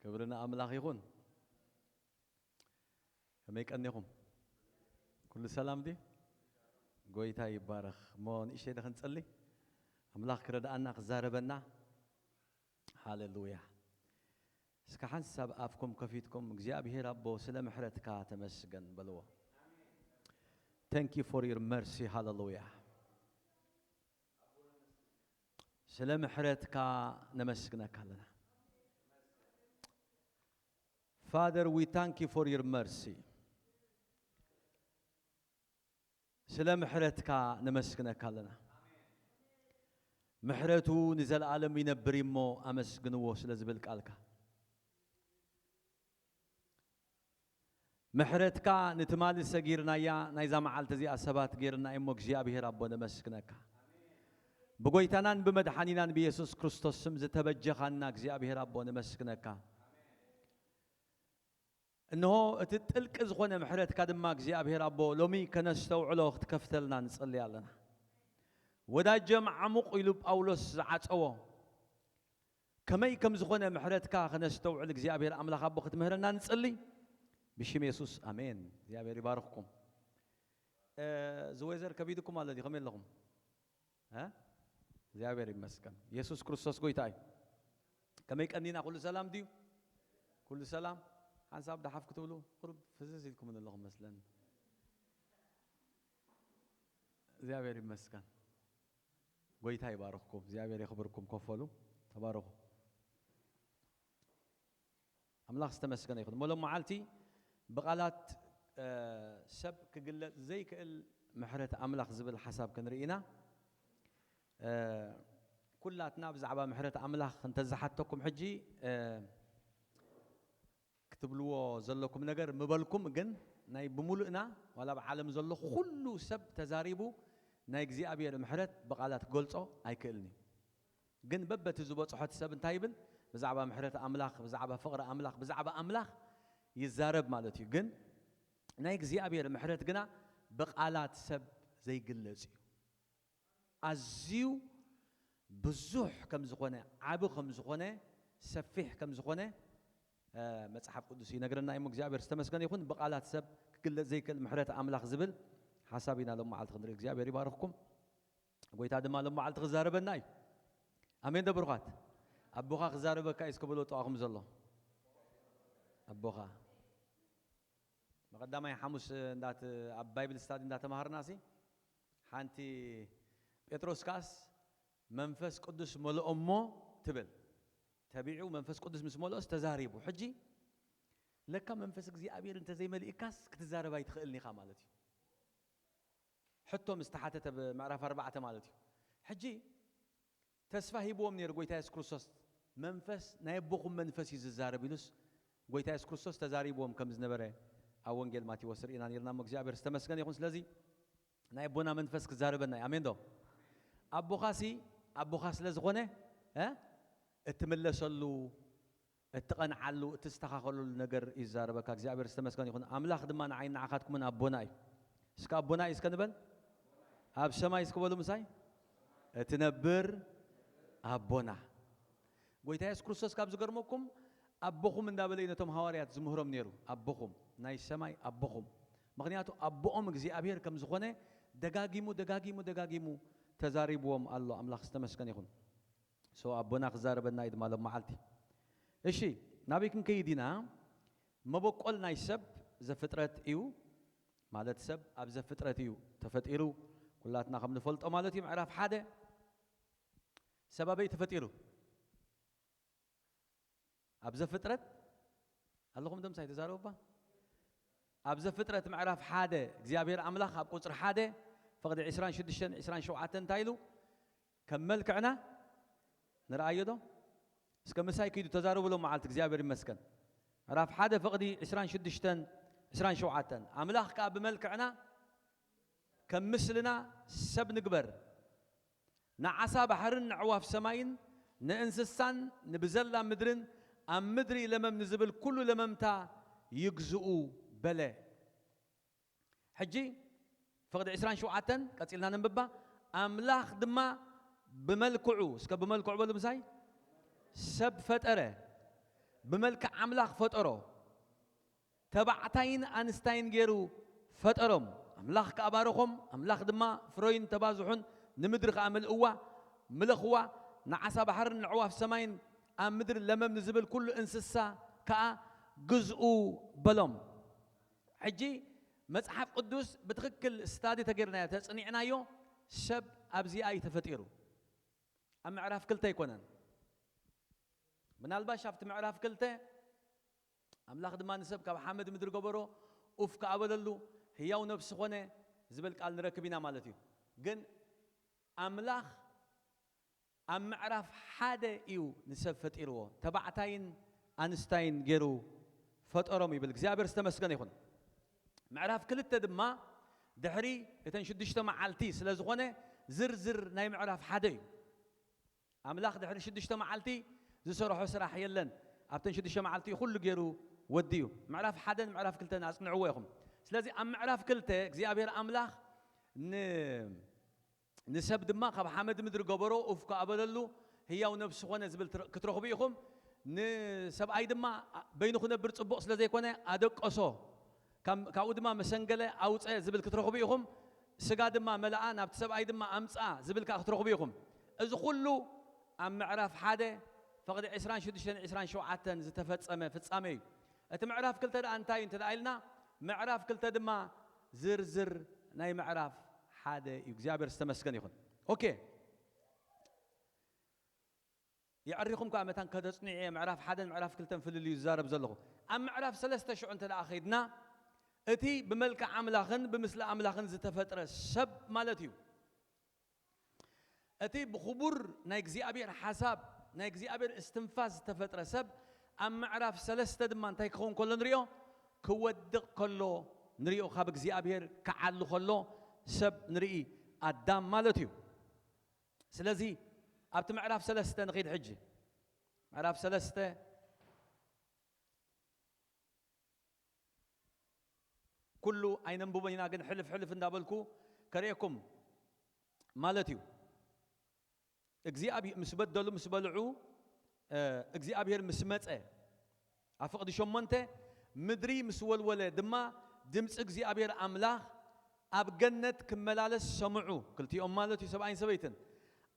ክብሪ ንኣምላኽ ይኹን። ከመይ ቀኒኹም? ኩሉ ሰላም ድዩ? ጎይታ ይባረኽ። እሞ ንእሽተይ ዶ ክንጸሊ? ኣምላኽ ክረድኣና፣ ክዛረበና። ሃሌሉያ። እስከ ሓንሳብ ኣፍኩም ከፊትኩም እግዚኣብሔር ኣቦ ስለ ምሕረትካ ተመስገን በልዎ። Thank you for your mercy. ሃሌሉያ። ስለ ምሕረትካ ነመስግነካ ኣለና። Father, we thank you for your mercy. ስለ ምሕረትካ ነመስግነካ ኣለና። ምሕረቱ ንዘለኣለም ይነብር እሞ ኣመስግንዎ ስለ ዝብል ቃልካ። ምሕረትካ ንትማሊ ሰጊርናያ ናይዛ መዓልቲ እዚኣ ሰባት ጌርና እሞ እግዚኣብሔር ኣቦ ነመስግነካ። ብጎይታናን ብመድሓኒናን ብየሱስ ክርስቶስ ስም ዝተበጀኻና እግዚኣብሔር ኣቦ ነመስግነካ። እንሆ እቲ ጥልቂ ዝኾነ ምሕረትካ ድማ እግዚኣብሔር ኣቦ ሎሚ ከነስተውዕሎ ክትከፍተልና ንጸሊ ኣለና። ወዳጀም ዓሙቕ ኢሉ ጳውሎስ ዝዓጸዎ ከመይ ከም ዝኾነ ምሕረትካ ከነስተውዕል እግዚኣብሔር ኣምላኽ ኣቦ ክትምህረና ንጸሊ ብሽም የሱስ ኣሜን። እግዚኣብሔር ይባርኽኩም። እ፣ ዝወይዘር ከቢድኩም ኣሎ ድዩ? ከመይ ኣለኹም? እ? እግዚኣብሔር ይመስገን። የሱስ ክርስቶስ ጎይታ እዩ። ከመይ ቀኒና? ኩሉ ሰላም ድዩ? ኩሉ ሰላም? ሓንሳብ ደሓፍ ክትብሉ ቁሩብ ፍዝዝ ኢልኩምን ኣለኹም መስለኒ። እግዚኣብሔር ይመስገን። ጎይታ ይባርኽኩም። እግዚኣብሔር የኽብርኩም። ኮፈሉ። ተባረኹ። ኣምላኽ ዝተመስገነ ይኹን። እሞ ሎም መዓልቲ ብቓላት፣ እ፣ ሰብ ክግለጽ ዘይክእል ምሕረት ኣምላኽ ዝብል ሓሳብ ክንርኢ ኢና። እ፣ ኩላትና ብዛዕባ ምሕረት ኣምላኽ እንተዝሓተኩም ሕጂ፣ እ፣ ክትብልዎ ዘለኩም ነገር ምበልኩም፣ ግን ናይ ብምሉእና ዋላ ኣብ ዓለም ዘሎ ኩሉ ሰብ ተዛሪቡ ናይ እግዚኣብሔር ምሕረት ብቓላት ክገልጾ ኣይክእልን እዩ። ግን በበቲ ዝበጽሖ እቲ ሰብ እንታይ ይብል? ብዛዕባ ምሕረት ኣምላኽ፣ ብዛዕባ ፍቕሪ ኣምላኽ፣ ብዛዕባ ኣምላኽ ይዛረብ ማለት እዩ። ግን ናይ እግዚኣብሔር ምሕረት ግና ብቓላት ሰብ ዘይግለጽ እዩ። ኣዝዩ ብዙሕ ከም ዝኾነ፣ ዓቢ ከም ዝኾነ፣ ሰፊሕ ከም ዝኾነ፣ እ፣ መጽሓፍ ቅዱስ ይነግረና እዩ። እግዚኣብሔር ዝተመስገነ ይኹን። ብቓላት ሰብ ክግለጽ ዘይክእል ምሕረት ኣምላኽ ዝብል ሓሳብ ኢና ሎም መዓልቲ ክንርኢ። እግዚኣብሔር ይባርኽኩም። ጎይታ ድማ ሎም መዓልቲ ክዛረበና እዩ። ኣሜን ዶ ብሩኻት? ኣቦኻ ክዛረበካ እዩ እስከ በሎ ጥቓኹም ዘሎ። ኣቦኻ። መቐዳማይ ሓሙስ እንዳት-፣ ኣብ ባይብል ስታዲ እንዳተማሃርና ሲ፣ ሓንቲ ጴጥሮስ ከኣስ መንፈስ ቅዱስ መልኦ እሞ ትብል። ተቢዑ መንፈስ ቅዱስ ምስ መልኦስ ተዛሪቡ። ሕጂ ለካ መንፈስ እግዚኣብሔር እንተዘይመሊእካስ ክትዛረብ ኣይትኽእልን ኢኻ ማለት እዩ። ሕቶ ምስ ተሓተተ ብምዕራፍ ኣርባዕተ ማለት እዩ። ሕጂ ተስፋ ሂብዎም ነይሩ ጎይታ የሱስ ክርስቶስ። መንፈስ ናይ ኣቦኹም መንፈስ እዩ ዝዛረብ ኢሉስ ጎይታ የሱስ ክርስቶስ ተዛሪብዎም ከም ዝነበረ ኣብ ወንጌል ማቴዎስ ርኢና ነይርና እሞ እግዚኣብሔር ዝተመስገነ ይኹን። ስለዚ ናይ ኣቦና መንፈስ ክዛረበና እዩ። ኣሜን ዶ? ኣቦኻሲ ኣቦኻ ስለ ዝኾነ፣ እ፣ እትምለሰሉ፣ እትቐንዓሉ፣ እትስተኻኸለሉ ነገር ይዛረበካ። እግዚኣብሔር ዝተመስገነ ይኹን። ኣምላኽ ድማ ንዓይ ንዓኻትኩምን ኣቦና እዩ። እስከ ኣቦና እዩ እስከ ንበል። ኣብ ሰማይ እስከ በሉ ምሳይ። እትነብር ኣቦና። ጎይታ የሱስ ክርስቶስ ካብ ዝገርመኩም ኣቦኹም እንዳበለ እዩ ነቶም ሃዋርያት ዝምህሮም ነይሩ። ኣቦኹም፣ ናይ ሰማይ ኣቦኹም። ምኽንያቱ ኣቦኦም እግዚኣብሔር ከም ዝኾነ ደጋጊሙ፣ ደጋጊሙ፣ ደጋጊሙ ተዛሪብዎም ኣሎ። ኣምላኽ ዝተመስገነ ይኹን። ሶ ኣቦና ክዛረበና እዩ ድማ ሎም መዓልቲ። እሺ፣ ናበይ ክንከይድ ኢና? መበቆል ናይ ሰብ ዘፍጥረት እዩ። ማለት ሰብ ኣብ ዘፍጥረት እዩ ተፈጢሩ። ኩላትና ከም ንፈልጦ ማለት እዩ። ምዕራፍ ሓደ ሰብ ኣበይ ተፈጢሩ? ኣብ ዘፍጥረት ኣለኹም ዶ ምሳይ ተዛረቡ እባ? ኣብ ዘፍጥረት ምዕራፍ ሓደ እግዚኣብሔር ኣምላኽ ኣብ ቁጽሪ ሓደ ፍቕዲ ዕስራን ሽዱሽተን ዕስራን ሸውዓተን እንታይ ኢሉ? ከም መልክዕና ንርኣዮ ዶ? እስከ ምሳይ ኪዱ ተዛረቡ ሎም መዓልቲ እግዚኣብሔር ይመስገን። ምዕራፍ ሓደ ፍቕዲ ዕስራን ሽዱሽተን ዕስራን ሸውዓተን ኣምላኽ ከኣ ብመልክዕና ከም ምስልና ሰብ ንግበር። ንዓሳ ባሕርን ንዕዋፍ ሰማይን ንእንስሳን ንብዘላ ምድርን ኣብ ምድሪ ለመም ንዝብል ኩሉ ለመምታ ይግዝኡ በለ። ሕጂ ፍቕዲ ዕስራን ሸውዓተን ቀጺልና ነንብባ። ኣምላኽ ድማ ብመልክዑ፣ እስከ ብመልክዑ በሉ ምሳይ፣ ሰብ ፈጠረ። ብመልክዕ ኣምላኽ ፈጠሮ። ተባዕታይን ኣንስታይን ገይሩ ፈጠሮም። ኣምላኽ ከኣ ባረኾም። ኣምላኽ ድማ ፍረዩን ተባዝሑን፣ ንምድሪ ከኣ ምልእዋ፣ ምለኽዋ፣ ንዓሳ ባሕርን ንዕዋፍ ሰማይን ኣብ ምድሪ ለመም ንዝብል ኩሉ እንስሳ ከኣ ግዝኡ በሎም። ሕጂ መጽሓፍ ቅዱስ ብትኽክል ስታዲ ተገይርናዮ፣ ተጽኒዕናዮ፣ ሰብ ኣብዚኣ እዩ ተፈጢሩ። ኣብ ምዕራፍ ክልተ ኣይኮነን። ምናልባሽ ኣብቲ ምዕራፍ ክልተ ኣምላኽ ድማ ንሰብ ካብ ሓመድ ምድሪ ገበሮ፣ ኡፍ ከኣበለሉ፣ ህያው ነብሲ ኾነ ዝብል ቃል ንረክብ ኢና ማለት እዩ። ግን ኣምላኽ ኣብ ምዕራፍ ሓደ እዩ ንሰብ ፈጢርዎ። ተባዕታይን ኣንስታይን ገይሩ ፈጠሮም ይብል። እግዚኣብሔር ዝተመስገነ ይኹን። ምዕራፍ ክልተ ድማ ድሕሪ እተን ሽዱሽተ መዓልቲ ስለ ዝኾነ ዝርዝር ናይ ምዕራፍ ሓደ እዩ። ኣምላኽ ድሕሪ ሽዱሽተ መዓልቲ ዝሰርሖ ስራሕ የለን። ኣብተን ሽዱሽተ መዓልቲ ኩሉ ገይሩ ወዲኡ። ምዕራፍ ሓደን ምዕራፍ ክልተን ኣጽንዕዎ ኢኹም። ስለዚ ኣብ ምዕራፍ ክልተ እግዚኣብሔር ኣምላኽ ን-፣ ንሰብ ድማ ካብ ሓመድ ምድሪ ገበሮ፣ ኡፍ ከኣበለሉ፣ ህያው ነብሲ ኾነ ዝብል ትረ-፣ ክትረኽቡ ኢኹም። ንሰብኣይ ድማ በይኑ ክነብር ጽቡቕ ስለ ዘይኮነ ኣደቀሶ። ካብ-፣ ካብኡ ድማ መሰንገለ ኣውፀ ዝብል ክትረኽቡ ኢኹም። ስጋ ድማ መለኣ፣ ናብቲ ሰብኣይ ድማ ኣምፅኣ ዝብል ከዓ ክትረኽቡ ኢኹም። እዚ ኩሉ ኣብ ምዕራፍ ሓደ ፈቕዲ ዕስራን ሽዱሽተን ዕስራን ሸውዓተን ዝተፈጸመ ፍጻሜ እዩ። እቲ ምዕራፍ ክልተ ደኣ እንታይ እዩ እንተ ደኣ ኢልና፣ ምዕራፍ ክልተ ድማ ዝርዝር ናይ ምዕራፍ ሓደ እዩ። እግዚኣብሔር ዝተመስገን ይኹን። ኦኬ። የዕሪኹም ከኣ መታን ከተጽንዑ እየ፣ ምዕራፍ ሓደን ምዕራፍ ክልተን ፍልልዩ ዝዛረብ ዘለኹ። ኣብ ምዕራፍ ሰለስተ ሽዑ እንተ ደኣ ኸይድና፣ እቲ ብመልክዕ ኣምላኽን ብምስሊ ኣምላኽን ዝተፈጥረ ሰብ ማለት እዩ። እቲ ብኽቡር ናይ እግዚኣብሔር ሓሳብ፣ ናይ እግዚኣብሔር እስትንፋስ ዝተፈጥረ ሰብ ኣብ ምዕራፍ ሰለስተ ድማ እንታይ ክኸውን ከሎ ንሪኦ? ክወድቕ ከሎ ንሪኦ፣ ካብ እግዚኣብሔር ክዓሊ ከሎ ሰብ ንርኢ፣ ኣዳም ማለት እዩ። ስለዚ ኣብቲ ምዕራፍ ሰለስተ ንኺድ ሕጂ። ምዕራፍ ሰለስተ ኩሉ ኣይነንብቦን ኢና፣ ግን ሕልፍ ሕልፍ እንዳበልኩ ከርእየኩም ማለት እዩ። እግዚኣብሔር ምስ በደሉ፣ ምስ በልዑ፣ እ፣ እግዚኣብሔር ምስ መጸ፣ ኣብ ፍቕዲ ሸሞንተ፣ ምድሪ ምስ ወልወለ ድማ ድምፂ እግዚኣብሔር ኣምላኽ ኣብ ገነት ክመላለስ ሰምዑ። ክልቲኦም ማለት እዩ፣ ሰብኣይን ሰበይትን።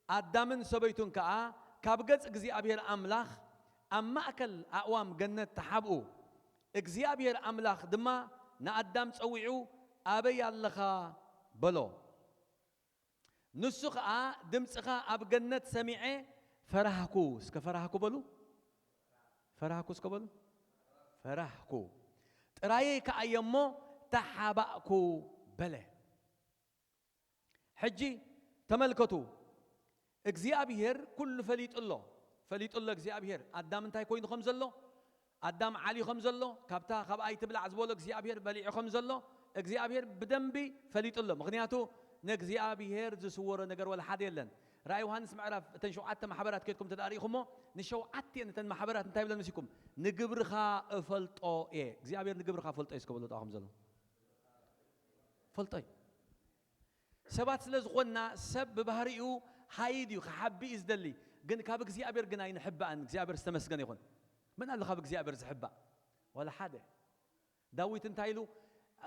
ኣዳምን ሰበይቱን ከኣ ካብ ገጽ እግዚኣብሔር ኣምላኽ ኣብ ማእከል ኣእዋም ገነት ተሓብኡ። እግዚኣብሔር ኣምላኽ ድማ ንኣዳም ጸዊዑ፣ "ኣበይ ኣለኻ?" በሎ። ንሱ ኸኣ፣ "ድምፅኻ ኣብ ገነት ሰሚዐ ፈራህኩ።" እስከ ፈራህኩ በሉ። ፈራህኩ እስከ በሉ። ፈራህኩ። ጥራየይ ከኣ እየ እሞ ተሓባእኩ በለ። ሕጂ ተመልከቱ፣ እግዚኣብሔር ኩሉ ፈሊጡ ኣሎ። ፈሊጡ ኣሎ እግዚኣብሔር ኣዳም እንታይ ኮይኑ ከም ዘሎ፣ ኣዳም ዓልዩ ከም ዘሎ፣ ካብታ ካብኣይ ትብላዕ ዝበሎ እግዚኣብሔር በሊዑ ከም ዘሎ፣ እግዚኣብሔር ብደንቢ ፈሊጡ ኣሎ። ምኽንያቱ ንእግዚኣብሔር ዝስወሮ ነገር ወላ ሓደ የለን። ራእይ ዮሃንስ ምዕራፍ፣ እተን ሸውዓተ ማሕበራት ከድኩም እንተ ደኣ ርኢኹሞ፣ ንሸውዓቲአን እተን ማሕበራት እንታይ ብለን መሲኩም? "ንግብርኻ እፈልጦ እየ።" እግዚኣብሔር ንግብርኻ ፈልጦ እዩ እስከ በሎ፣ ጥቓኹም ዘሎ ፈልጦ እዩ። ሰባት ስለ ዝኾንና፣ ሰብ ብባህሪኡ ሃይድ እዩ፣ ክሓቢ እዩ ዝደሊ። ግን ካብ እግዚኣብሔር ግን ኣይንሕባእን። እግዚኣብሔር ዝተመስገነ ይኹን። መን ኣሎ ካብ እግዚኣብሔር ዝሕባእ? ዋላ ሓደ። ዳዊት እንታይ ኢሉ?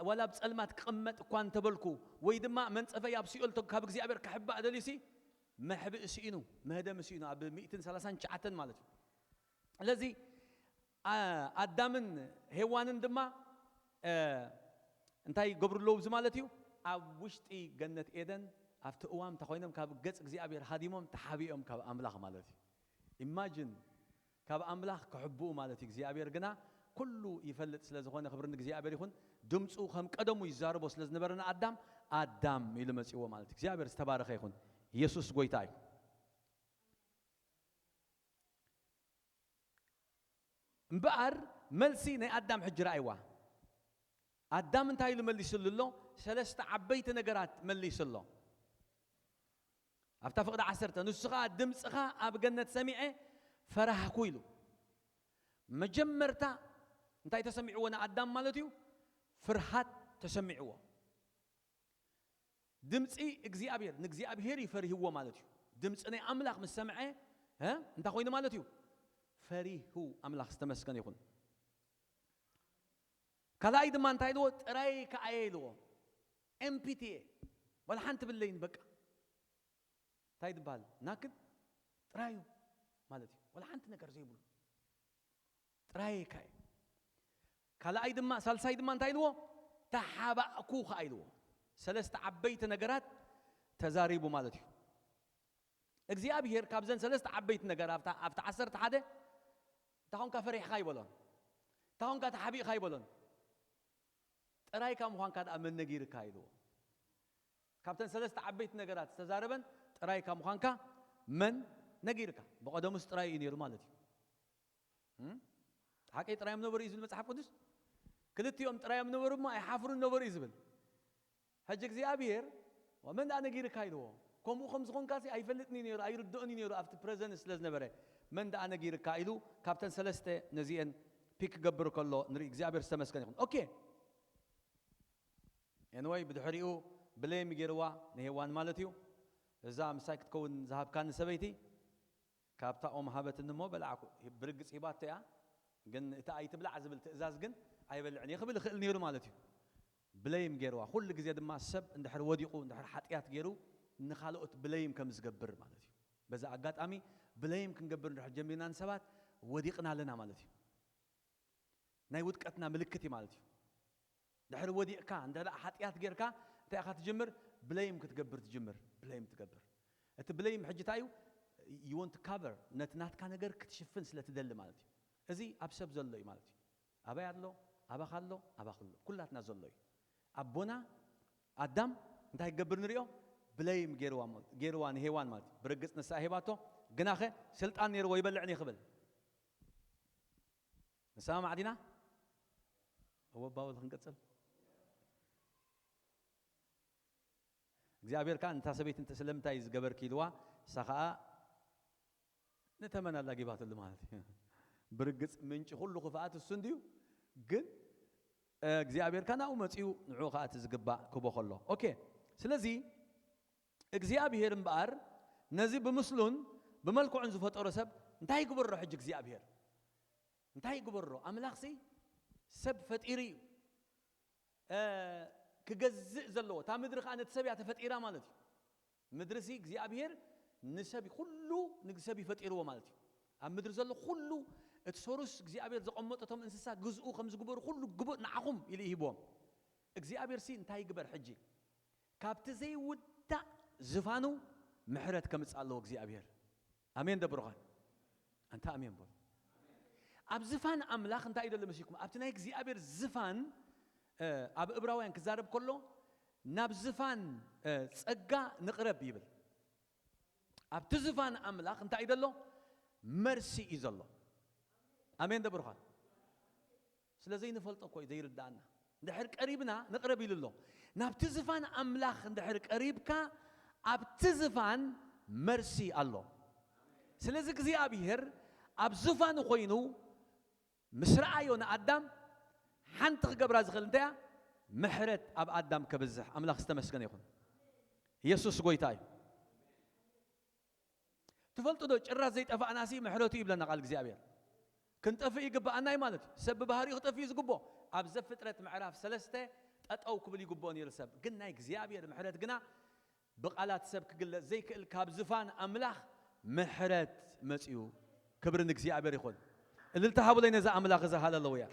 "ዋላ ኣብ ጸልማት ክቕመጥ እኳ እንተበልኩ፣ ወይ ድማ መንጸፈይ ኣብ ሲኦል ተ-፣ ካብ እግዚኣብሔር ክሕባእ ደልዩሲ፣ መሕብኢ ስኢኑ፣ መህደሚ ስኢኑ"፣ ኣብ ሚእትን ሰላሳን ትሽዓተን ማለት እዩ። ስለዚ ኣ-፣ ኣዳምን ሄዋንን ድማ፣ እ፣ እንታይ ይገብሩ ኣለዉ እዚ ማለት እዩ? ኣብ ውሽጢ ገነት ኤደን ኣብቲ እዋም እንታይ ኮይኖም? ካብ ገጽ እግዚኣብሔር ሃዲሞም፣ ተሓቢኦም ካብ ኣምላኽ ማለት እዩ። ኢማጂን፣ ካብ ኣምላኽ ክሕብኡ ማለት እዩ። እግዚኣብሔር ግና ኩሉ ይፈልጥ ስለ ዝኾነ፣ ክብሪ ንእግዚኣብሔር ይኹን። ድምፁ ከም ቀደሙ ይዛረቦ ስለ ዝነበረ ንኣዳም፣ ኣዳም ኢሉ መጺዎ ማለት እዩ። እግዚኣብሔር ዝተባረኸ ይኹን። ኢየሱስ ጎይታ እዩ። እምበኣር መልሲ ናይ ኣዳም ሕጂ ረኣይዋ። ኣዳም እንታይ ኢሉ መሊስሉ ኣሎ? ሰለስተ ዓበይቲ ነገራት መሊሱ ኣሎ። ኣብታ ፍቕዲ ዓሰርተ፣ ንሱ ኸኣ፣ "ድምፅኻ ኣብ ገነት ሰሚዐ ፈራህኩ" ኢሉ። መጀመርታ እንታይ ተሰሚዕዎ ንኣዳም ማለት እዩ? ፍርሃት ተሰሚዕዎ። ድምፂ እግዚኣብሔር፣ ንእግዚኣብሔር እዩ ፈሪህዎ ማለት እዩ። ድምፂ ናይ ኣምላኽ ምስ ሰምዐ፣ እ፣ እንታይ ኮይኑ ማለት እዩ? ፈሪሁ ኣምላኽ ዝተመስገነ ይኹን። ካልኣይ ድማ እንታይ ኢልዎ? ጥራይ ከኣ እየ ኢልዎ። ኤምፒቲ እየ፣ ዋላ ሓንቲ ብለይን፣ በቃ። እንታይ ዝበሃል ናክድ ጥራዩ ማለት እዩ፣ ዋላ ሓንቲ ነገር ዘይብሉ። ጥራይ ከኣ እየ። ካልኣይ ድማ፣ ሳልሳይ ድማ እንታይ ኢልዎ? ተሓባእኩ ከኣ ኢልዎ። ሰለስተ ዓበይቲ ነገራት ተዛሪቡ ማለት እዩ። እግዚኣብሔር ካብዘን ሰለስተ ዓበይቲ ነገር ኣብታ ኣብታ ዓሰርተ ሓደ እንታ ኾንካ ፈሪሕኻ ኣይበሎን፣ እንታ ኾንካ ተሓቢእኻ ኣይበሎን። ጥራይካ ምዃንካ ደኣ መን ነጊርካ ኢልዎ። ካብተን ሰለስተ ዓበይቲ ነገራት ዝተዛረበን ጥራይካ ምዃንካ መን ነጊርካ። ብቐደሙስ ጥራይ እዩ ነይሩ ማለት እዩ። እም? ሓቀይ ጥራዮም ነበሩ እዩ ዝብል መጽሓፍ ቅዱስ። ክልቲኦም ጥራዮም ነበሩ እሞ ኣይሓፍሩን ነበሩ እዩ ዝብል። ሕጂ እግዚኣብሔር መን ደኣ ነጊርካ ኢልዎ። ከምኡ ከም ዝኾንካ ሲ ኣይፈልጥን እዩ ነይሩ፣ ኣይርድኦን እዩ ነይሩ ኣብቲ ፕረዘንስ ስለ ዝነበረ። መን ደኣ ነጊርካ ኢሉ ካብተን ሰለስተ ነዚአን ፒክ ክገብር ከሎ ንርኢ። እግዚኣብሔር ዝተመስገነ ይኹን። ኦኬ። ኤንወይ ብድሕሪኡ ብሌም ገይርዋ ንሄዋን ማለት እዩ። እዛ ምሳይ ክትከውን ዝሃብካኒ ሰበይቲ ካብታ ኦም ሃበትኒ እሞ በላዕኩ። ብርግጽ ሂባቶ እያ፣ ግን እቲ ኣይትብላዕ ዝብል ትእዛዝ ግን ኣይበልዕን እየ ክብል ይኽእል ነይሩ ማለት እዩ። ብሌም ገይርዋ። ኩሉ ግዜ ድማ ሰብ እንድሕር ወዲቑ፣ እንድሕር ሓጢኣት ገይሩ ንኻልኦት ብሌም ከም ዝገብር ማለት እዩ። በዛ ኣጋጣሚ ብሌም ክንገብር እንድሕር ጀሚርና ንሰባት ወዲቕና ኣለና ማለት እዩ። ናይ ውድቀትና ምልክት እዩ ማለት እዩ። ድሕሪ ወዲቕካ፣ እንተ ደኣ ሓጢኣት ጌርካ፣ እንታይ ኢኻ ትጅምር? ብሌም ክትገብር ትጅምር። ብሌም ትገብር። እቲ ብሌም ሕጂ እንታይ እዩ? You want to cover፣ ነቲ ናትካ ነገር ክትሽፍን ስለ ትደሊ ማለት እዩ። እዚ ኣብ ሰብ ዘሎ እዩ ማለት እዩ። ኣበይ ኣሎ? ኣባኻ ኣሎ፣ ኣባኺ ኣሎ። ኩላትና ዘሎ እዩ። ኣቦና ኣዳም እንታይ ክገብር ንሪኦ? ብሌም ገይርዋ ማለት፣ ገይርዋ ንሄዋን ማለት እዩ። ብርግጽ ንሳ ሂባቶ፣ ግናኸ ስልጣን ነይርዎ ይበልዕን እዩ ክብል። ንሰማማዕ ዲና? እወ፣ ባውል ክንቅጽል። እግዚኣብሔር ከኣ ነታ ሰበይቲ እንተ ስለምንታይ እዩ ዝገበርኪ ኢልዋ፣ እሳ ከኣ ንተመን ኣላጊባትሉ ማለት እዩ። ብርግጽ ምንጪ ኩሉ ክፍኣት እሱ እንድዩ፣ ግን፣ እ፣ እግዚኣብሔር ከኣ ናብኡ መጺኡ ንዕኡ ከኣ እቲ ዝግባእ ክቦ ከሎ። ኦኬ፣ ስለዚ እግዚኣብሔር እምበኣር ነዚ ብምስሉን ብመልክዑን ዝፈጠሮ ሰብ እንታይ ይግበሮ ሕጂ እግዚኣብሔር? እንታይ ይግበሮ? ኣምላኽሲ ሰብ ፈጢሩ እዩ፣ እ፣ ክገዝእ ዘለዎ። እታ ምድሪ ከኣ ነቲ ሰብ እያ ተፈጢራ ማለት እዩ። ምድሪሲ እግዚኣብሔር ንሰብ ኩሉ ንሰብ ይፈጢርዎ ማለት እዩ። ኣብ ምድሪ ዘሎ ኩሉ እቲ ሰሩስ እግዚኣብሔር ዘቐመጦ እቶም እንስሳ ግዝኡ ከም ዝግበሩ ኩሉ ግቡእ ንዓኹም ኢሉ ይሂብዎም። እግዚኣብሔርሲ እንታይ ይግበር ሕጂ? ካብቲ ዘይውዳእ ዝፋኑ ምሕረት ከምጽእ ኣለዎ እግዚኣብሔር። ኣሜን ዶ ብሩኻት? ኣንታ ኣሜን በሉ። ኣብ ዝፋን ኣምላኽ እንታይ እዩ ዘሎ መሲልኩም? ኣብቲ ናይ እግዚኣብሔር ዝፋን፣ እ፣ ኣብ እብራውያን ክዛረብ ከሎ ናብ ዝፋን፣ እ፣ ጸጋ ንቕረብ ይብል። ኣብቲ ዝፋን ኣምላኽ እንታይ እዩ ዘሎ? መርሲ እዩ ዘሎ። ኣሜን ዶ ብሩኻት? ስለ ዘይንፈልጦ እኮ እዩ ዘይርድኣና። እንድሕር ቀሪብና ንቕረብ ኢሉ ኣሎ። ናብቲ ዝፋን ኣምላኽ እንድሕር ቀሪብካ ኣብቲ ዝፋን መርሲ ኣሎ። ስለዚ እግዚኣብሔር ኣብ ዝፋኑ ኮይኑ ምስ ረኣዮ ንኣዳም ሓንቲ ክገብራ ዝኽእል እንታይ እያ? ምሕረት ኣብ ኣዳም ከብዝሕ። ኣምላኽ ዝተመስገነ ይኹን። ኢየሱስ ጎይታ እዩ። ትፈልጡ ዶ? ጭራሽ ዘይጠፋእናሲ ምሕረቱ ይብለና ቃል እግዚኣብሔር። ክንጠፍእ ይግብኣና እዩ ማለት እዩ። ሰብ ብባህሪኡ ክጠፍእ እዩ ዝግብኦ። ኣብ ዘፍጥረት ምዕራፍ ሰለስተ ጠጠው ክብል ይግብኦ ነይሩ ሰብ። ግን ናይ እግዚኣብሔር ምሕረት ግና ብቓላት ሰብ ክግለጽ ዘይክእል፣ ካብ ዝፋን ኣምላኽ ምሕረት መጺኡ። ክብሪ ንእግዚኣብሔር ይኹን። እልልታ ሃቡለይ ነዛ ኣምላኽ እዛ። ሃለሉያ።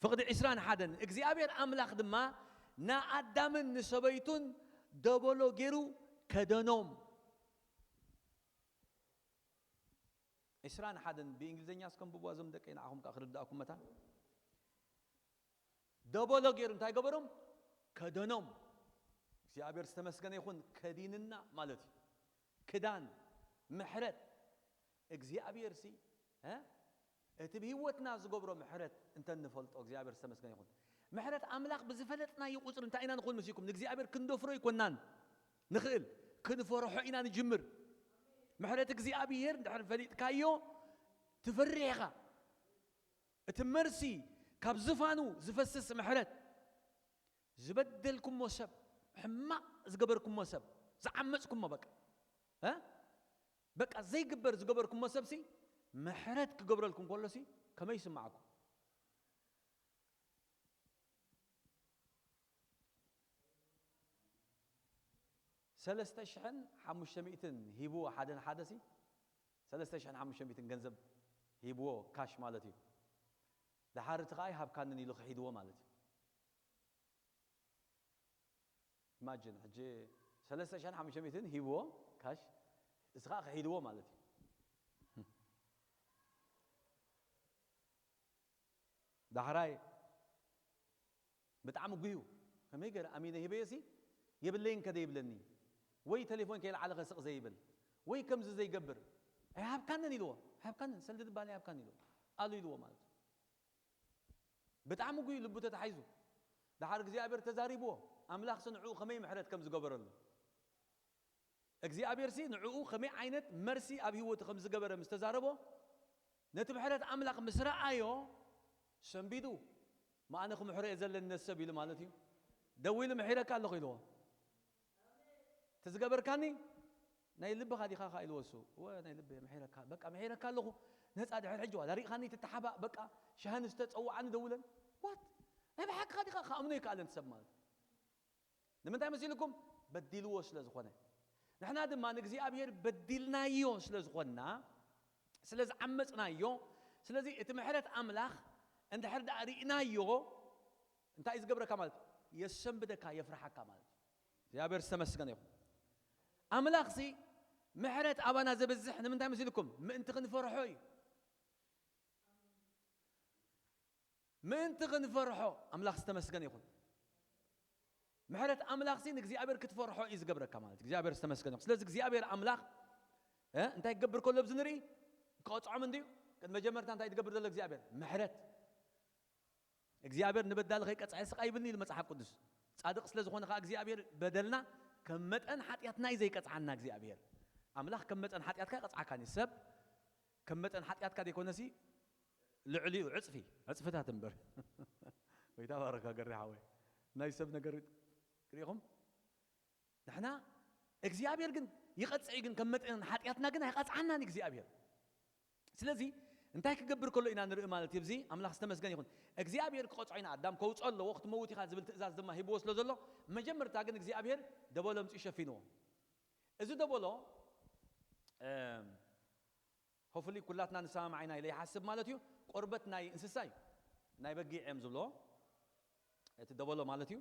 ፍቕዲ ዕስራን ሓደን፣ እግዚኣብሔር ኣምላኽ ድማ ንኣዳምን ንሰበይቱን ደበሎ ገይሩ ከደኖም። ዕስራን ሓደን ብእንግሊዝኛ እስከ ኣንብብዋ እዞም ደቀይ፣ ንዓኹም ከኣ ክርድኣኩም መታን። ደበሎ ገይሩ እንታይ ገበሮም? ከደኖም። እግዚኣብሔር ዝተመስገነ ይኹን፣ ከዲንና ማለት እዩ። ክዳን፣ ምሕረት። እግዚኣብሔር ሲ፣ እ? እቲ ብህይወትና ዝገብሮ ምሕረት እንተ ንፈልጦ፣ እግዚኣብሔር ዝተመስገነ ይኹን። ምሕረት ኣምላኽ ብዝፈለጥናዮ ቁጽሪ እንታይ ኢና ንኹን መሲልኩም? ንእግዚኣብሔር ክንደፍሮ ኣይኮናን ንኽእል፣ ክንፈርሖ ኢና ንጅምር። ምሕረት እግዚኣብሔር እንድሕር ፈሊጥካዮ፣ ትፈርሕ ኢኻ። እቲ መርሲ፣ ካብ ዝፋኑ ዝፈስስ ምሕረት። ዝበደልኩሞ ሰብ፣ ሕማቕ ዝገበርኩሞ ሰብ፣ ዝዓመፅኩሞ በቃ እ በቃ ዘይግበር ዝገበርኩሞ ሰብሲ ምሕረት ክገብረልኩም ከሎሲ ከመይ ይስማዓኩም? ሰለስተ ሽሕን ሓሙሽተ ሚእትን ሂብዎ ሓደ ንሓደ ሲ ሰለስተ ሽሕን ሓሙሽተ ሚእትን ገንዘብ ሂብዎ ካሽ ማለት እዩ። ድሓር እቲ ከዓ ይሃብካንን ኢሉ ክሒድዎ ማለት እዩ። ኢማጂን ሕጂ ሰለስተ ሽሕን ሓሙሽተ ሚእትን ሂብዎ ካሽ እዚ ከዓ ክሒድዎ ማለት እዩ። ዳሕራይ ብጣዕሚ ጉዩ ከመይ ገይረ ኣሚነ ሂበዮ ሲ የብለይን ከደ ይብለኒ ወይ ቴሌፎን ከይልዓለ ከስቕ ዘይብል ወይ ከምዚ ዘይገብር ኣይሃብካንን ኢልዎ ኣይሃብካንን ሰልዲ ድባል ኣይሃብካን ኢልዎ ኣሉ ኢልዎ ማለት እዩ። ብጣዕሚ ጉዩ ልቡ ተታሒዙ ዳሓር እግዚኣብሔር ተዛሪብዎ ኣምላኽ ሲ ንዕኡ ከመይ ምሕረት ከም ዝገበረሉ እግዚኣብሔር ሲ ንዕኡ ከመይ ዓይነት መርሲ ኣብ ህይወቱ ከም ዝገበረ ምስ ተዛረቦ ነቲ ምሕረት ኣምላኽ ምስ ረኣዮ ሰንቢዱ ማኣነ ክምሕሮ እየ ዘለኒ ነዚ ሰብ ኢሉ ማለት እዩ። ደዊሉ ምሒረካ ኣለኹ ኢልዎ። እቲ ዝገበርካኒ ናይ ልብኻ ዲኻ ካ ኢልዎ እሱ። እወ ናይ ልቢ ምሒረካ በቃ ምሒረካ ኣለኹ። ነፃ ድሕር ሕጂ ዋላ ሪእኻኒ ትተሓባእ በቃ ሻህን ዝተፀዋዓኒ ደውለን ዋት ናይ ብሓቅኻ ዲኻ ክኣምኖ ይከኣለን ሰብ ማለት ንምንታይ መሲልኩም በዲልዎ ስለ ዝኾነ ንሕና ድማ ንእግዚኣብሔር በዲልናዮ ስለ ዝኾንና ስለ ዝዓመፅናዮ ስለዚ እቲ ምሕረት ኣምላኽ እንድሕር ደኣ ርኢናዮ እንታይ እዩ ዝገብረካ ማለት የሰንብደካ የፍርሓካ ማለት እዩ። እግዚኣብሔር ዝተመስገነ ይኹን። ኣምላኽ ሲ ምሕረት ኣባና ዘብዝሕ ንምንታይ መሲልኩም ምእንቲ ክንፈርሖ እዩ። ምእንቲ ክንፈርሖ ኣምላኽ ዝተመስገነ ይኹን። ምሕረት ኣምላኽ ሲ ንእግዚኣብሔር ክትፈርሖ እዩ ዝገብረካ ማለት እግዚኣብሔር ዝተመስገነ ይኹን። ስለዚ እግዚኣብሔር ኣምላኽ እ እንታይ ክገብር ከሎ ኣብዚ ንርኢ ክቐፅዖም እንድዩ። ቅድሚ መጀመርታ እንታይ ትገብር ዘሎ እግዚኣብሔር ምሕረት እግዚኣብሔር ንበዳሊ ከይቀፅዐ ስቃ ይብልኒ ኢሉ መፅሓፍ ቅዱስ። ፃድቕ ስለ ዝኾነ ከዓ እግዚኣብሔር በደልና ከም መጠን ሓጢኣትና እዩ ዘይቀፅዓና እግዚኣብሔር። ኣምላኽ ከም መጠን ሓጢኣትካ ይቐፅዓካን እዩ ሰብ ከም መጠን ሓጢኣትካ ዘይኮነሲ ልዕሊኡ ዕፅፊ ዕፅፍታት እምበር ወይ ተባረካ ገሪ ሓወይ ናይ ሰብ ነገር ሪኢኹም ንሕና እግዚኣብሔር ግን ይቐፅዕ ግን ከም መጠን ሓጢኣትና ግን ኣይቐፅዓናን እግዚኣብሔር ስለዚ እንታይ ክገብር ከሎ ኢና ንርኢ ማለት እዩ እዚ ኣምላኽ ዝተመስገን ይኹን እግዚኣብሔር ክቐፅዖ ኢና ኣዳም ከውፅኦ ኣለዎ ክትመውት ኢኻ ዝብል ትእዛዝ ድማ ሂብዎ ስለ ዘሎ መጀመርታ ግን እግዚኣብሔር ደበሎ ምፅኡ ሸፊንዎ እዚ ደበሎ ሆፍሊ ኩላትና ንሰማማዕ ኢና ኢለ ይሓስብ ማለት እዩ። ቆርበት ናይ እንስሳ እዩ ናይ በጊዕ እዮም ዝብሎ እቲ ደበሎ ማለት እዩ።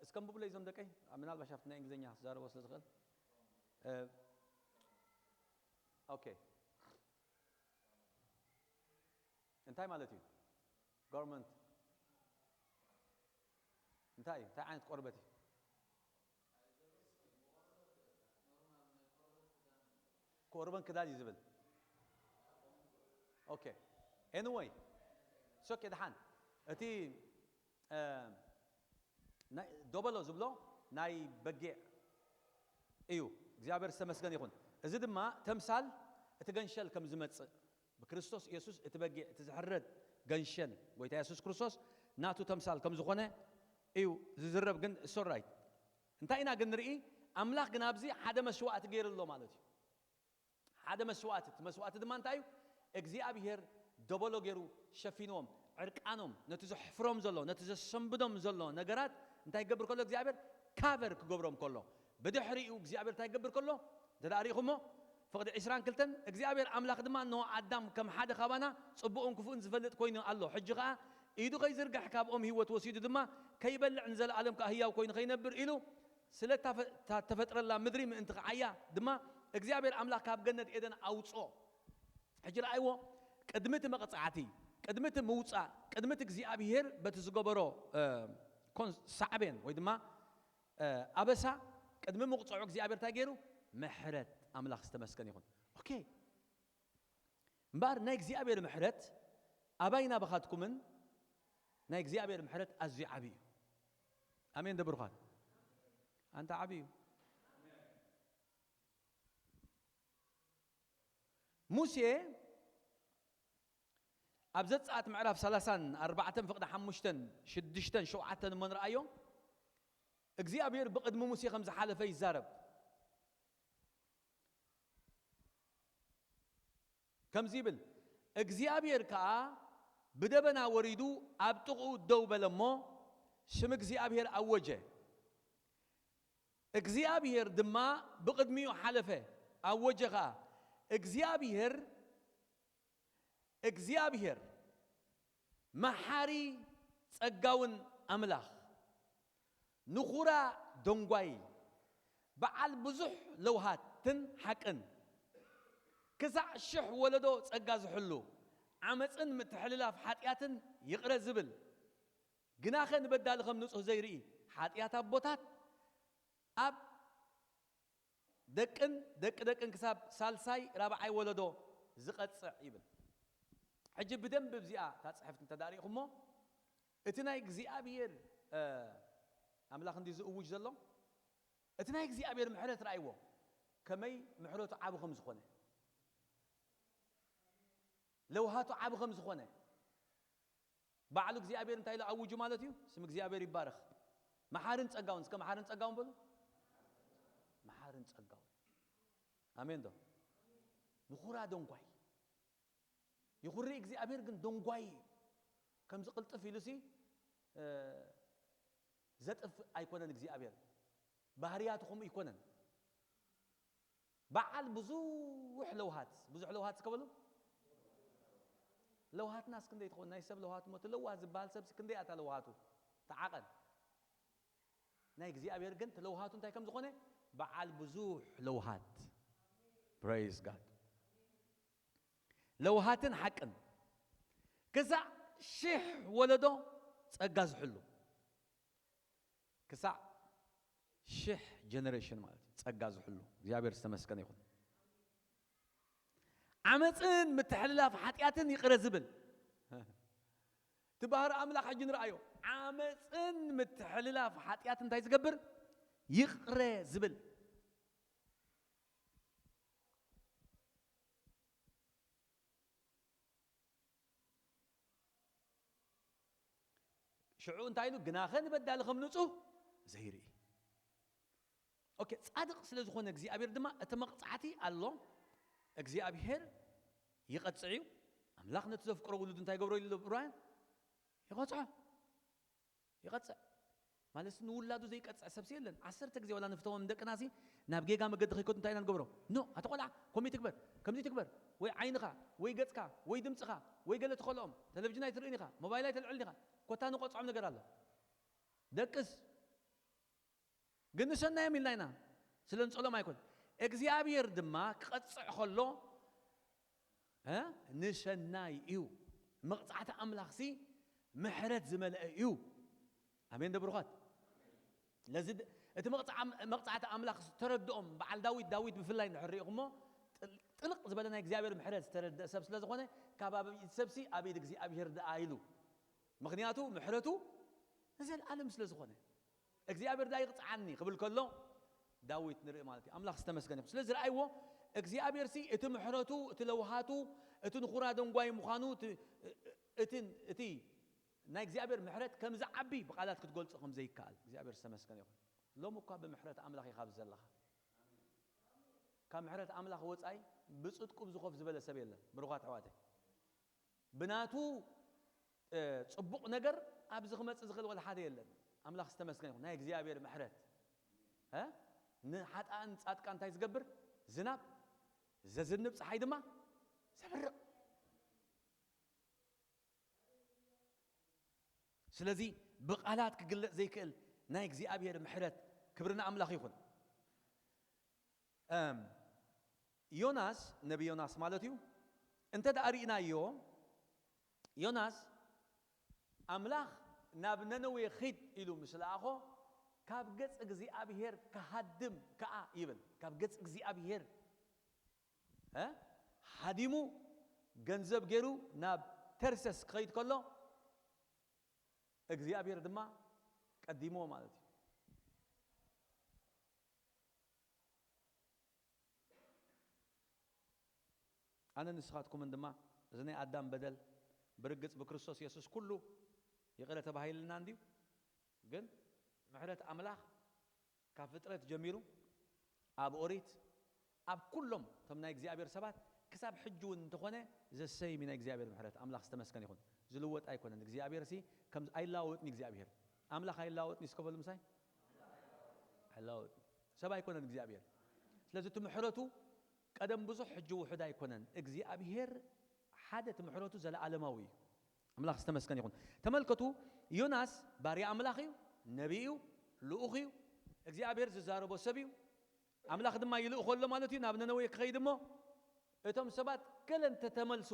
እስከ ንብብለይ እዞም ደቀይ ምናልባሽ ኣብቲ ናይ እንግሊዝኛ ክዛረቦ ስለ ዝኽእል ኦኬ እንታይ ማለት እዩ? ጋርመንት እንታይ እንታይ ዓይነት ቆርበት እዩ? ቆርበን ክዳን እዩ ዝብል okay anyway okay ድሓን እቲ ደበሎ ዝብሎ ናይ በጊዕ እዩ። እግዚኣብሔር ዝተመስገን ይኹን። እዚ ድማ ተምሳል እቲ ገንሸል ከም ዝመፅእ ብክርስቶስ ኢየሱስ እቲ በጊዕ እቲ ዝሕረድ ገንሸል ጎይታ የሱስ ክርስቶስ ናቱ ተምሳል ከም ዝኾነ እዩ ዝዝረብ ግን እሶራይት እንታይ ኢና ግን ንርኢ ኣምላኽ ግን ኣብዚ ሓደ መስዋእቲ ገይሩ ኣሎ ማለት እዩ ሓደ መስዋእቲ እቲ መስዋእቲ ድማ እንታይ እዩ እግዚኣብሔር ደበሎ ገይሩ ሸፊንዎም ዕርቃኖም ነቲ ዘሕፍሮም ዘሎ ነቲ ዘሰንብዶም ዘሎ ነገራት እንታይ ክገብር ከሎ እግዚኣብሔር ካቨር ክገብሮም ከሎ ብድሕሪኡ እግዚኣብሔር እንታይ ክገብር ከሎ እንተ ርኢኹሞ ፍቕዲ ዕስራን ክልተን እግዚኣብሔር ኣምላኽ ድማ እንሆ ኣዳም ከም ሓደ ካባና ጽቡቕን ክፉእን ዝፈልጥ ኮይኑ ኣሎ። ሕጂ ኸኣ ኢዱ ኸይዝርግሕ ካብ ኦም ህይወት ወሲዱ ድማ ከይበልዕ ንዘለኣለም ከኣ ህያው ኮይኑ ኸይነብር ኢሉ ስለ እታ ተፈጥረላ ምድሪ ምእንቲ ኸዓያ ድማ እግዚኣብሔር ኣምላኽ ካብ ገነት ኤደን ኣውፅኦ። ሕጂ ረኣይዎ ቅድሚ እቲ መቕፃዕቲ ቅድሚ እቲ ምውፃእ ቅድሚ እቲ እግዚኣብሔር በቲ ዝገበሮ ሳዕቤን ወይ ድማ ኣበሳ ቅድሚ ምቕፅዖ እግዚኣብሔር እንታይ ገይሩ ምሕረት ኣምላኽ ዝተመስገን ይኹን ኦኬ እምበኣር ናይ እግዚኣብሔር ምሕረት ኣባይና ብኻትኩምን ናይ እግዚኣብሔር ምሕረት ኣዝዩ ዓብዪ እዩ ኣሜን ደብርኳት ኣንታ ዓብዪ እዩ ሙሴ ኣብ ዘጻኣት ምዕራፍ ሰላሳን ኣርባዕተን ፍቕዲ ሓሙሽተን ሽዱሽተን ሸውዓተን እሞ ንረኣዮ እግዚኣብሔር ብቕድሚ ሙሴ ከም ዝሓለፈ ይዛረብ። ከምዚ ይብል፣ እግዚኣብሔር ከኣ ብደበና ወሪዱ ኣብ ጥቕኡ ደው በለ እሞ፣ ሽም እግዚኣብሔር ኣወጀ። እግዚኣብሔር ድማ ብቕድሚኡ ሓለፈ፣ ኣወጀ ኸኣ። እግዚኣብሔር እግዚኣብሔር መሓሪ ጸጋውን ኣምላኽ፣ ንኹራ ደንጓይ፣ በዓል ብዙሕ ለውሃትን ሓቅን፣ ክሳዕ ሽሕ ወለዶ ጸጋ ዝሕሉ፣ ዓመጽን ምትሕልላፍ ሓጢኣትን ይቕረ ዝብል፣ ግናኸ ንበዳሊ ከም ንጹህ ዘይርኢ፣ ሓጢኣት ኣቦታት ኣብ ደቅን ደቂ ደቅን ክሳብ ሳልሳይ ራብዓይ ወለዶ ዝቐጽዕ ይብል። ሕጂ ብደንብ እዚኣ እታ ጽሕፍቲ እንተ ደኣ ርኢኹሞ፣ እቲ ናይ እግዚኣብሔር፣ እ፣ ኣምላኽ እንዲ ዝእውጅ ዘሎ፣ እቲ ናይ እግዚኣብሔር ምሕረት ረኣይዎ፣ ከመይ ምሕረቱ ዓቢ ከም ዝኾነ፣ ለውሃቱ ዓቢ ከም ዝኾነ፣ ባዕሉ እግዚኣብሔር እንታይ ኢሉ ኣውጁ ማለት እዩ? ስም እግዚኣብሔር ይባረኽ። መሓርን ጸጋውን፣ እስከ መሓርን ጸጋውን በሉ። መሓርን ጸጋውን። ኣሜን ዶ? ንኹራ ደንጓይ። ይኹሪ እግዚኣብሔር ግን ደንጓይ እዩ። ከምዚ ቅልጥፍ ኢሉሲ፣ እ፣ ዘጥፍእ ኣይኮነን እግዚኣብሔር። ባህርያቱ ከምኡ ኣይኮነን። በዓል ብዙሕ ለውሃት፣ ብዙሕ ለውሃት እስከ በሉ። ለውሃትናስ ክንደይ ትኸውን? ናይ ሰብ ለውሃት እሞ፣ እቲ ለዋህ ዝበሃል ሰብሲ ክንደይ ኣታ ለውሃቱ? ተዓቐን። ናይ እግዚኣብሔር ግን እቲ ለውሃቱ እንታይ ከም ዝኾነ፣ በዓል ብዙሕ ለውሃት። Praise God። ለውሃትን ሓቅን ክሳዕ ሽሕ ወለዶ ጸጋ ዝሕሉ። ክሳዕ ሽሕ ጀነሬሽን ማለት እዩ። ጸጋ ዝሕሉ እግዚኣብሔር ዝተመስገነ ይኹን። ዓመፅን ምትሕልላፍ ሓጢኣትን ይቕረ ዝብል እቲ ባህሪ ኣምላኽ ሕጂ ንርኣዮ። ዓመፅን ምትሕልላፍ ሓጢኣት እንታይ ዝገብር? ይቕረ ዝብል። ሽዑ እንታይ ኢሉ? ግናኸ ንበዳሊ ከም ንጹህ ዘይርኢ። ኦኬ፣ ጻድቕ ስለ ዝኾነ እግዚኣብሔር ድማ እቲ መቕጻዕቲ ኣሎ። እግዚኣብሔር ይቐጽዕ እዩ። ኣምላኽ ነቲ ዘፍቅሮ ውሉድ እንታይ ይገብሮ ኢሉ ብራያን? ይቐጽዖ። ይቐጽዕ። ማለትስ ንውላዱ ዘይቀጽዕ ሰብሲ የለን። ዓሰርተ ግዜ ዋላ ንፍተዎም ንደቅናሲ ናብ ጌጋ መገዲ ከይከዱ እንታይ ኢና ንገብሮ? ኖ፣ ኣቲ ቆልዓ፣ ከምኡ ትግበር፣ ከምዚ ትግበር፣ ወይ ዓይንኻ፣ ወይ ገጽካ፣ ወይ ድምጽኻ፣ ወይ ገለ ትኸልኦም፣ ቴሌቪዥን ኣይትርእን ኢኻ፣ ሞባይል ኣይተልዕልን ኢኻ፣ ኮታ ንቆጽዖም ነገር ኣሎ። ደቅስ። ግን ንሰናዮም ኢልና ኢና። ስለ ንጸሎም ኣይኮን። እግዚኣብሔር ድማ ክቐጽዕ ከሎ፣ እ፣ ንሰናይ እዩ። መቕጻዕቲ ኣምላኽሲ ምሕረት ዝመልአ እዩ። ኣሜን ዶ ብሩኻት? ለዚ ድ-፣ እቲ መቕጻዕ-፣ መቕጻዕቲ ኣምላኽ ዝተረድኦም በዓል ዳዊት፣ ዳዊት ብፍላይ እንድሕር ርኢኹሞ፣ ጥል-፣ ጥልቕ ዝበለ ናይ እግዚኣብሔር ምሕረት ዝተረድአ ሰብ ስለ ዝኾነ፣ ካብ ኣብ ኢድ ሰብሲ ኣብ ኢድ እግዚኣብሔር ደኣ ኢሉ። ምኽንያቱ ምሕረቱ ንዘለኣለም ስለ ዝኾነ። እግዚኣብሔር ዳ ይቕጽዓኒ ክብል ከሎ ዳዊት ንርኢ ማለት እዩ። ኣምላኽ ዝተመስገነ ይኹን። ስለዚ ረኣይዎ፣ እግዚኣብሔርሲ እቲ ምሕረቱ፣ እቲ ለውሃቱ፣ እቲ ንኹራ ደንጓይ ምዃኑ፣ እቲ፣ እቲ፣ እቲ ናይ እግዚኣብሔር ምሕረት ከም ዝዓቢ ብቓላት ክትገልጾ ከም ዘይከኣል እግዚኣብሔር ዝተመስገነ ይኹን። ሎሚ እኳ ብምሕረት ኣምላኽ ኢኻ ኣብዚ ዘለኻ። ካብ ምሕረት ኣምላኽ ወጻኢ ብጽድቁ ኣብዚ ኮፍ ዝበለ ሰብ የለን። ብሩኻት ኣሕዋተይ። ብናቱ፣ እ፣ ጽቡቕ ነገር ኣብዚ ክመጽእ ዝኽእል ወላ ሓደ የለን። ኣምላኽ ዝተመስገነ ይኹን። ናይ እግዚኣብሔር ምሕረት፣ እ፣ ንሓጥኣን ጻድቃን እንታይ ዝገብር? ዝናብ ዘዝንብ፣ ጸሓይ ድማ ዘብርቕ። ስለዚ ብቓላት ክግለጽ ዘይክእል ናይ እግዚኣብሔር ምሕረት፣ ክብሪ ንኣምላኽ ይኹን። እም፣ ዮናስ፣ ነቢ ዮናስ ማለት እዩ። እንተ ደኣ ርኢናዮ፣ ዮናስ ኣምላኽ ናብ ነነዌ ኺድ ኢሉ ምስ ለኣኾ፣ ካብ ገጽ እግዚኣብሔር ክሃድም ከኣ ይብል። ካብ ገጽ እግዚኣብሔር፣ እ፣ ሃዲሙ ገንዘብ ገይሩ ናብ ተርሰስ ክኸይድ ከሎ፣ እግዚኣብሔር ድማ ቀዲሞ ማለት እዩ። ኣነ ንስኻትኩምን ድማ እዚ ናይ ኣዳም በደል ብርግጽ ብክርስቶስ የሱስ ኩሉ ይቕረ ተባሂልና እንድዩ። ግን ምሕረት ኣምላኽ ካብ ፍጥረት ጀሚሩ ኣብ ኦሪት ኣብ ኩሎም እቶም ናይ እግዚኣብሔር ሰባት ክሳብ ሕጂ እውን እንተኾነ ዘሰይም ናይ እግዚኣብሔር ምሕረት። ኣምላኽ ዝተመስገን ይኹን። ዝልወጥ ኣይኮነን እግዚኣብሔር ሲ ከም ኣይላወጥን እግዚኣብሔር። ኣምላኽ ኣይላወጥን እስከ በሉ ምሳይ። ኣይላወጥን። ሰብ ኣይኮነን እግዚኣብሔር። ስለዚ እቲ ምሕረቱ ቀደም ብዙሕ ሕጂ ውሑድ ኣይኮነን እግዚኣብሔር። ሓደ እቲ ምሕረቱ ዘለኣለማዊ እዩ። ኣምላኽ ዝተመስገን ይኹን። ተመልከቱ፣ ዮናስ ባርያ ኣምላኽ እዩ፣ ነቢ እዩ፣ ልኡኽ እዩ። እግዚኣብሔር ዝዛረቦ ሰብ እዩ። ኣምላኽ ድማ ይልእኾ ኣሎ ማለት እዩ ናብ ነነዌ ክኸይድ እሞ እቶም ሰባት ገለ እንተተመልሱ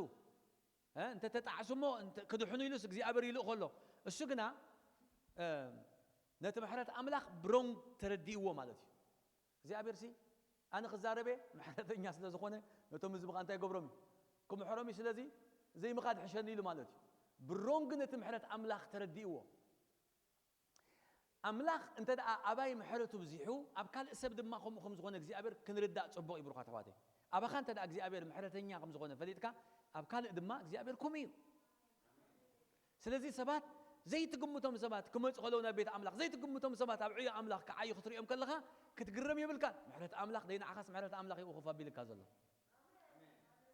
እንተተጣዕሱ እሞ ክድሕኑ ኢሉስ እግዚኣብሔር ይልእኾ ኣሎ። እሱ ግና ነቲ ምሕረት ኣምላኽ ብሮንግ ተረዲእዎ ማለት እዩ። እግዚኣብሔር ሲ ኣነ ክዛረበ ምሕረተኛ ስለ ዝኾነ ነቶም ህዝቢ ኸዓ እንታይ ይገብሮም እዩ? ክምሕሮም እዩ። ስለዚ ዘይምኻድ ሕሸኒ ኢሉ ማለት እዩ። ብሮንግ ነቲ ምሕረት ኣምላኽ ተረዲእዎ። ኣምላኽ እንተ ደኣ ኣባይ ምሕረቱ ብዚሑ ኣብ ካልእ ሰብ ድማ ከምኡ ከም ዝኾነ እግዚኣብሔር ክንርዳእ ጽቡቕ እዩ። ብሩኻት ኣሕዋተይ፣ ኣባኻ እንተ ደኣ እግዚኣብሔር ምሕረተኛ ከም ዝኾነ ፈሊጥካ ኣብ ካልእ ድማ እግዚኣብሔር ከምኡ እዩ። ስለዚ ሰባት ዘይትግምቶም ሰባት ክመጹ ከለዉ ናብ ቤት ኣምላኽ ዘይትግምቶም ሰባት ኣብ ዕዮ ኣምላኽ ክዓዩ ክትሪኦም ከለኻ ክትግረም የብልካን። ምሕረት ኣምላኽ ደይ ንዓኻስ ምሕረት ኣምላኽ እዩ ከፍ ኣቢልካ ዘሎ።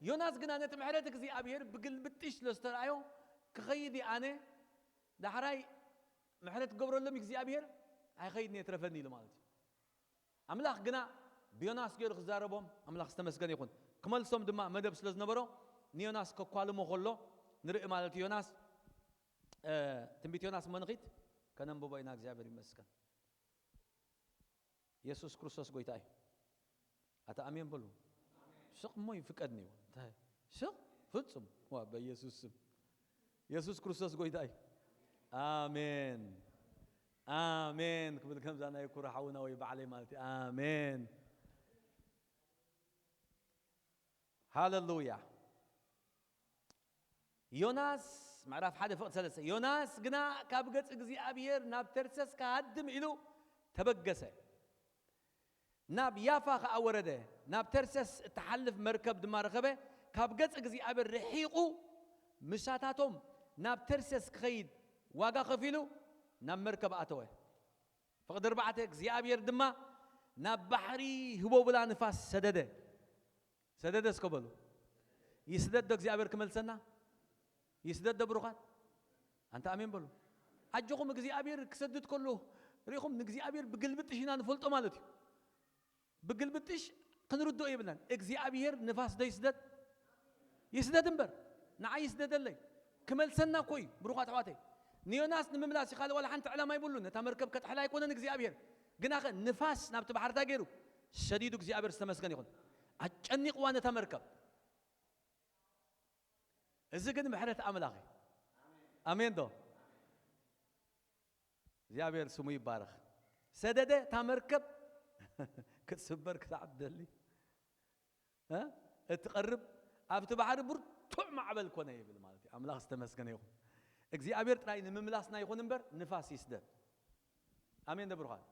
ዮናስ ግና ነቲ ምሕረት እግዚኣብሔር ብግልብጥሽ ስለ ዝተረኣዮ ክኸይድ እየ ኣነ ዳሕራይ ምሕረት ክገብረሎም እግዚኣብሔር ኣይኸይድን እየ ትረፈኒ ኢሉ ማለት እዩ። ኣምላኽ ግና ብዮናስ ገይሩ ክዛረቦም ኣምላኽ ዝተመስገነ ይኹን። ክመልሶም ድማ መደብ ስለ ዝነበሮ ንዮናስ ከኳልሞ ከሎ ንርኢ ማለት እዩ። ዮናስ ትንቢት ዮናስ መንኺት ከነንብቦ ኢና። እግዚኣብሔር ይመስገን። የሱስ ክርስቶስ ጎይታ እዩ። ኣታ ኣሜን በሉ። ስቕ እሞ ይፍቀድኒ እዩ። እንታይ? ስቕ ፍጹም። ዋ በኢየሱስ ስም። የሱስ ክርስቶስ ጎይታ እዩ። ኣሜን ኣሜን ክብል ከምዛ ናይ ኩራ ሓውና ወይ ባዕለይ ማለት እዩ። ኣሜን ሃሌሉያ። ዮናስ ምዕራፍ ሓደ ፍቕድ ሰለስተ። ዮናስ ግና ካብ ገጽ እግዚኣብሔር ናብ ተርሰስ ክሃድም ኢሉ ተበገሰ። ናብ ያፋ ኸኣ ወረደ። ናብ ተርሰስ እትሓልፍ መርከብ ድማ ረኸበ። ካብ ገጽ እግዚኣብሔር ርሒቑ ምሳታቶም ናብ ተርሰስ ክኸይድ ዋጋ ከፊሉ ናብ መርከብ ኣተወ። ፍቕዲ ኣርባዕተ። እግዚኣብሔር ድማ ናብ ባሕሪ ህቦብላ ንፋስ ሰደደ። ሰደደ እስከ በሉ። ይስደድ ዶ እግዚኣብሔር ክመልሰና? ይስደድ ዶ ብሩኻት? ኣንታ ኣሜን በሉ። ኣጆኹም እግዚኣብሔር ክሰድድ ከሎ ርኢኹም ንእግዚኣብሔር ብግልብጥሽ ኢና ንፈልጦ ማለት እዩ። ብግልብጥሽ ክንርድኦ የብልናን። እግዚኣብሔር ንፋስ ዶ ይስደድ? ይስደድ እምበር ንዓይ ይስደደለይ። ክመልሰና እኮ እዩ ብሩኻት ኣሕዋተይ። ንዮናስ ንምምላስ እዩ ካልእ ዋላ ሓንቲ ዕላማ ይብሉን። ነታ መርከብ ከጥሕላ ኣይኮነን እግዚኣብሔር። ግናኸ ንፋስ ናብቲ ባሕርታ ገይሩ ሰዲዱ እግዚኣብሔር ዝተመስገን ይኹን። ኣጨኒቕዋ ነታ መርከብ። እዚ ግን ምሕረት ኣምላኽ እዩ። ኣሜን ዶ? እግዚኣብሔር ስሙ ይባረኽ። ሰደደ እታ መርከብ ክትስበር ክሳዕ ትደሊ እትቐርብ ኣብቲ ባሕሪ ብርቱዕ ማዕበል ኮነ ይብል ማለት እዩ። ኣምላኽ ዝተመስገነ ይኹን። እግዚኣብሔር ጥራይ ንምምላስና ይኹን እምበር ንፋስ ይስደድ። ኣሜን ዶ ብሩኻት?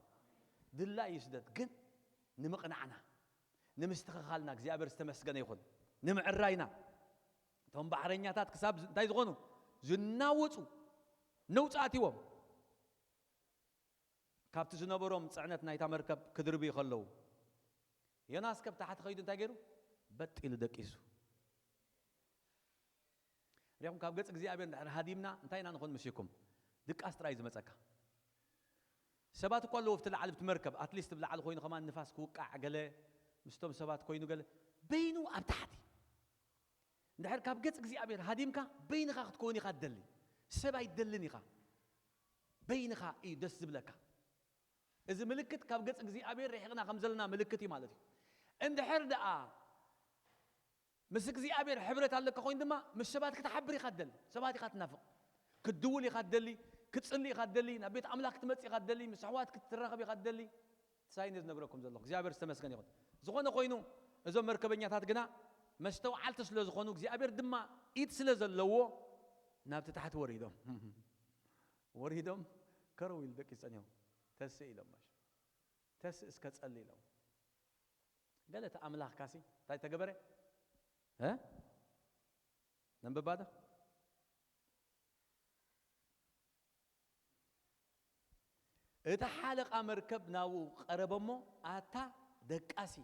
ድላይ ይስደድ ግን ንምቕናዕና ንምስትኽኻልና እግዚኣብሔር ዝተመስገነ ይኹን። ንምዕራይና እቶም ባሕረኛታት ክሳብ እንታይ ዝኾኑ ዝናወፁ ነውፂ ኣትዎም ካብቲ ዝነበሮም ፅዕነት ናይታ መርከብ ክድርብዩ ከለዉ ዮናስ ከብ ታሕቲ ከይዱ እንታይ ገይሩ? በጥ ኢሉ ደቂሱ። ሪኹም ካብ ገጽ እግዚኣብሔር እንድሕር ሃዲምና እንታይ ኢና ንኾን መሲልኩም? ድቃስ ጥራይ ዝመጸካ ሰባት እኮ ኣለዉ ኣብቲ ላዕሊ ብቲ መርከብ ኣትሊስት ብላዕሊ ኮይኑ ከማን ንፋስ ክውቃዕ ገለ ምስቶም ሰባት ኮይኑ ገለ በይኑ ኣብ ታሕቲ እንድሕር ካብ ገጽ እግዚኣብሔር ሃዲምካ በይንኻ ክትከውን ኢኻ ትደሊ። ሰብ ኣይትደልን ኢኻ። በይንኻ እዩ ደስ ዝብለካ። እዚ ምልክት ካብ ገጽ እግዚኣብሔር ርሒቕና ከም ዘለና ምልክት እዩ ማለት እዩ። እንድሕር ደኣ ምስ እግዚኣብሔር ሕብረት ኣለካ ኮይኑ ድማ ምስ ሰባት ክትሓብር ኢኻ ትደሊ። ሰባት ኢኻ ትናፍቕ። ክትድውል ኢኻ ትደሊ፣ ክትጽሊ ኢኻ ትደሊ፣ ናብ ቤት ኣምላኽ ክትመጽእ ኢኻ ትደሊ፣ ምስ ኣሕዋት ክትራኸብ ኢኻ ትደሊ። ሳይን ዝነግረኩም ዘለኹ እግዚኣብሔር ዝተመስገን ይኹን። ዝኾነ ኮይኑ እዞም መርከበኛታት ግና መስተውዓልቲ ስለ ዝኾኑ እግዚኣብሔር ድማ ኢድ ስለ ዘለዎ ናብቲ ታሕቲ ወሪዶም ወሪዶም ከረው ኢሉ ደቂ ጸኒሖም ተስእ ኢሎም ማሽ ተስእ እስከ ጸሊ ኢሎም ገለ እቲ ኣምላኽካሲ እንታይ ተገበረ? እ? ነንብባ ዶ? እቲ ሓለቓ መርከብ ናብኡ ቀረበ እሞ፣ ኣታ ደቃሲ፣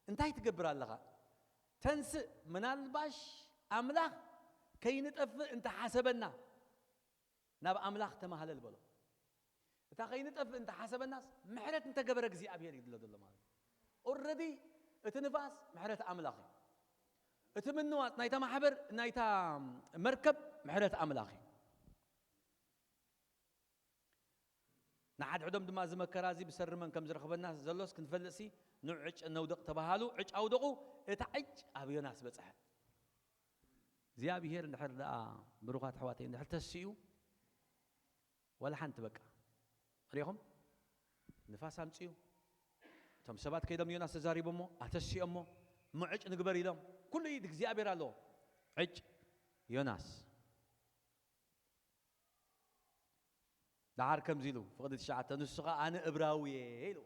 እንታይ ትገብር ኣለኻ? ተንስእ፣ ምናልባሽ ኣምላኽ ከይንጠፍእ እንተሓሰበና፣ ናብ ኣምላኽ ተማህለል በሎ። እታ ከይንጠፍእ እንተሓሰበናስ፣ ምሕረት እንተገበረ እግዚኣብሔር እዩ ዝብሎ ዘሎ ማለት እዩ። ኦልረዲ እቲ ንፋስ ምሕረት ኣምላኽ እዩ። እቲ ምንዋጽ ናይታ ማሕበር፣ ናይታ መርከብ ምሕረት ኣምላኽ እዩ። ንሓድሕዶም ድማ፣ እዚ መከራ እዚ ብሰሪ መን ከም ዝረኽበና ዘሎስ ክንፈልጥሲ፣ ንዑ ዕጭ ነውድቕ ተባሃሉ። ዕጭ ኣውደቑ። እታ ዕጭ ኣብ ዮናስ በጽሐት። እግዚኣብሔር እንድሕር ደኣ፣ ብሩኻት ኣሕዋተይ፣ እንድሕር ተሲኡ፣ ዋላ ሓንቲ በቃ። ሪኹም? ንፋስ ኣምጽኡ። እቶም ሰባት ከይዶም ንዮናስ ተዛሪቦሞ፣ ኣተሲኦሞ፣ እሞ ዕጭ ንግበር ኢሎም። ኩሉ ኢድ እግዚኣብሔር ኣለዎ። ዕጭ ዮናስ። ደሓር ከምዚ ኢሉ፣ ፍቕዲ ትሽዓተ፣ ንሱ ኸኣ ኣነ እብራዊ እየ ኢልዎ።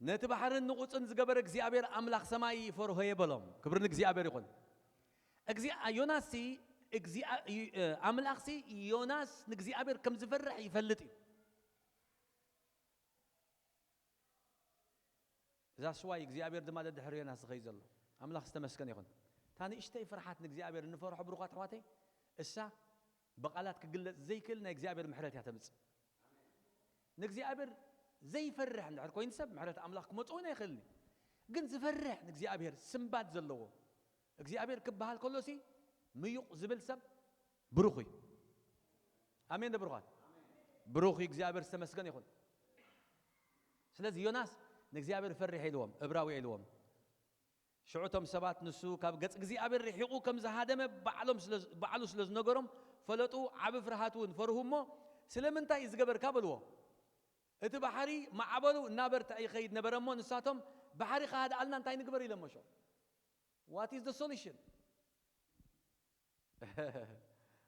ነቲ ባሕርን ንቑጽን ዝገበረ እግዚኣብሔር ኣምላኽ ሰማይ ይፈርሆ እየ በሎም። ክብሪ ንእግዚኣብሔር ይኹን። እግዚኣብ-፣ ዮናስሲ፣ እግዚኣብ-፣ እ፣ ኣምላኽሲ ዮናስ ንእግዚኣብሔር ከም ዝፈርሕ ይፈልጥ እዩ። እዛ ስዋይ እግዚኣብሔር ድማ ደድሕር ዮናስ ዝኸይድ ዘሎ። ኣምላኽ ዝተመስገነ ይኹን። እታ ንእሽተይ ፍርሓት ንእግዚኣብሔር እንፈርሖ ብሩኻት ኣሕዋተይ፣ እሳ ብቓላት ክግለጽ ዘይክእል ናይ እግዚኣብሔር ምሕረት እያ ተምጽእ። ንእግዚኣብሔር ዘይፈርሕ እንድሕር ኮይኑ ሰብ ምሕረት ኣምላኽ ክመጽእ እውን ኣይኽእልን እዩ። ግን ዝፈርሕ ንእግዚኣብሔር ስምባድ ዘለዎ፣ እግዚኣብሔር ክበሃል ከሎሲ ምዩቕ ዝብል ሰብ ብሩኽ እዩ። ኣሜን ዶ ብሩኻት? ብሩኽ እዩ፣ እግዚኣብሔር ዝተመስገነ ይኹን። ስለዚ ዮናስ ንእግዚኣብሔር ፈርሕ ኢልዎም፣ እብራዊ ኢልዎም። ሽዑ እቶም ሰባት ንሱ ካብ ገጽ እግዚኣብሔር ርሒቑ ከም ዝሃደመ ባዕሎም ስለ፣ ባዕሉ ስለ ዝነገሮም ፈለጡ፣ ዓቢ ፍርሃት እውን ፈርሁ እሞ፣ "ስለምንታይ እዩ ዝገበርካ?" በልዎ። እቲ ባሕሪ ማዕበሉ እናበርትዐ ይኸይድ ነበረ እሞ፣ ንሳቶም፣ "ባሕሪ ክሃድኣልና እንታይ ንግበር?" ኢሎሞ። ሽዑ፣ "What is the solution?"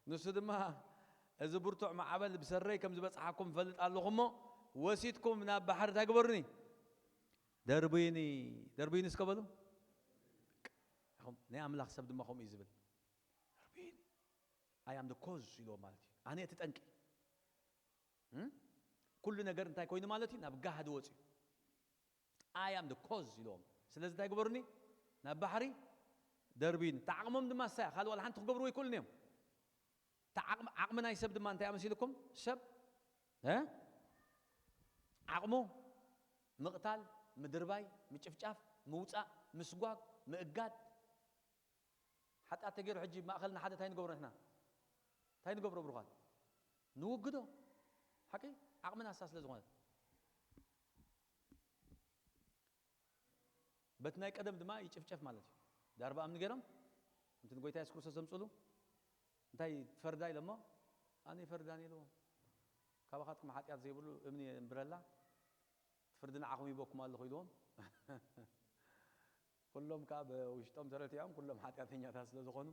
ንሱ ድማ፣ "እዚ ብርቱዕ ማዕበል ብሰረይ ከም ዝበጽሓኩም እፈልጥ ኣለኹ እሞ፣ ወሲድኩም ናብ ባሕሪ እንታይ ግበሩኒ? ደርቡይኒ፣ ደርቡይኒ እስከ በሉ።" ኢኹም፣ ናይ ኣምላኽ ሰብ ድማ ከምኡ እዩ ዝብል። "ደርቡይኒ፣ I am the cause" ኢልዎ ማለት እዩ። ኣነ እቲ ጠንቂ። እም? ኩሉ ነገር እንታይ ኮይኑ ማለት እዩ? ናብ ጋህዲ ወጽዩ። "I am the cause" ኢልዎም። ስለዚ እንታይ ግበሩኒ? ናብ ባሕሪ ደርቡይኒ። እታ ዓቕሞም ድማ እሳ እያ። ካልእ ዋላ ሓንቲ ክገብርዎ ኣይክእሉን እዮም። እታ ዓቕሚ፣ ዓቕሚ ናይ ሰብ ድማ እንታይ እያ መሲልኩም? ሰብ፣ እ? ዓቕሙ ምቕታል፣ ምድርባይ፣ ምጭፍጫፍ፣ ምውጻእ፣ ምስጓግ፣ ምእጋድ። ሓጢኣት ተገይሩ ሕጂ ማእኸልና ሓደ እንታይ ንገብሮ ንሕና? እንታይ ንገብሮ ብሩኻት? ንውግዶ። ሓቂ? ዓቕምና እሳ ስለ ዝኾነት። በቲ ናይ ቀደም ድማ ይጭፍጨፍ ማለት እዩ። ዳርባ እምኒ ገይሮም፣ ከምቲ ንጎይታ የሱስ ክርስቶስ ዘምጽሉ፣ እንታይ ትፈርዳ ኢሎሞ? "ኣነ ይፈርዳን" ኢልዎም። "ካባኻትኩም ሓጢኣት ዘይብሉ እምኒ የንብረላ፣ እቲ ፍርዲ ንዓኹም ሂበኩም ኣለኹ" ኢልዎም። ኩሎም ከኣ ብውሽጦም ተረቲዖም፣ ኩሎም ሓጢኣተኛታት ስለ ዝኾኑ፣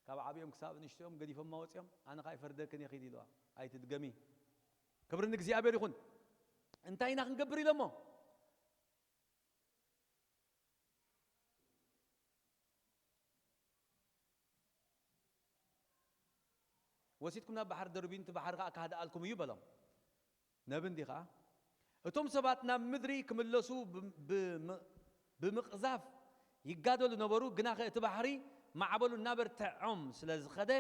ካብ ዓብዮም ክሳብ ንእሽቶኦም ገዲፎማ ወጺኦም፣ "ኣነ ከኣ ይፈርደክን እየ፣ ኺዲ" ኢልዋ። "ኣይትድገሚ።" ክብሪ ንእግዚኣብሔር ይኹን። እንታይ ኢና ክንገብር ኢሎሞ? "ወሲድኩም ናብ ባሕሪ ደርብዩ፣ ነቲ ባሕሪ ከኣ ክሃድኣልኩም እዩ" በሎም። ነቢ እንዲ ኸዓ፣ እቶም ሰባት ናብ ምድሪ ክምለሱ ብ-፣ ብም-፣ ብምቕዛፍ ይጋደሉ ነበሩ፣ ግናኸ እቲ ባሕሪ ማዕበሉ እናበርትዖም ስለ ዝኸደ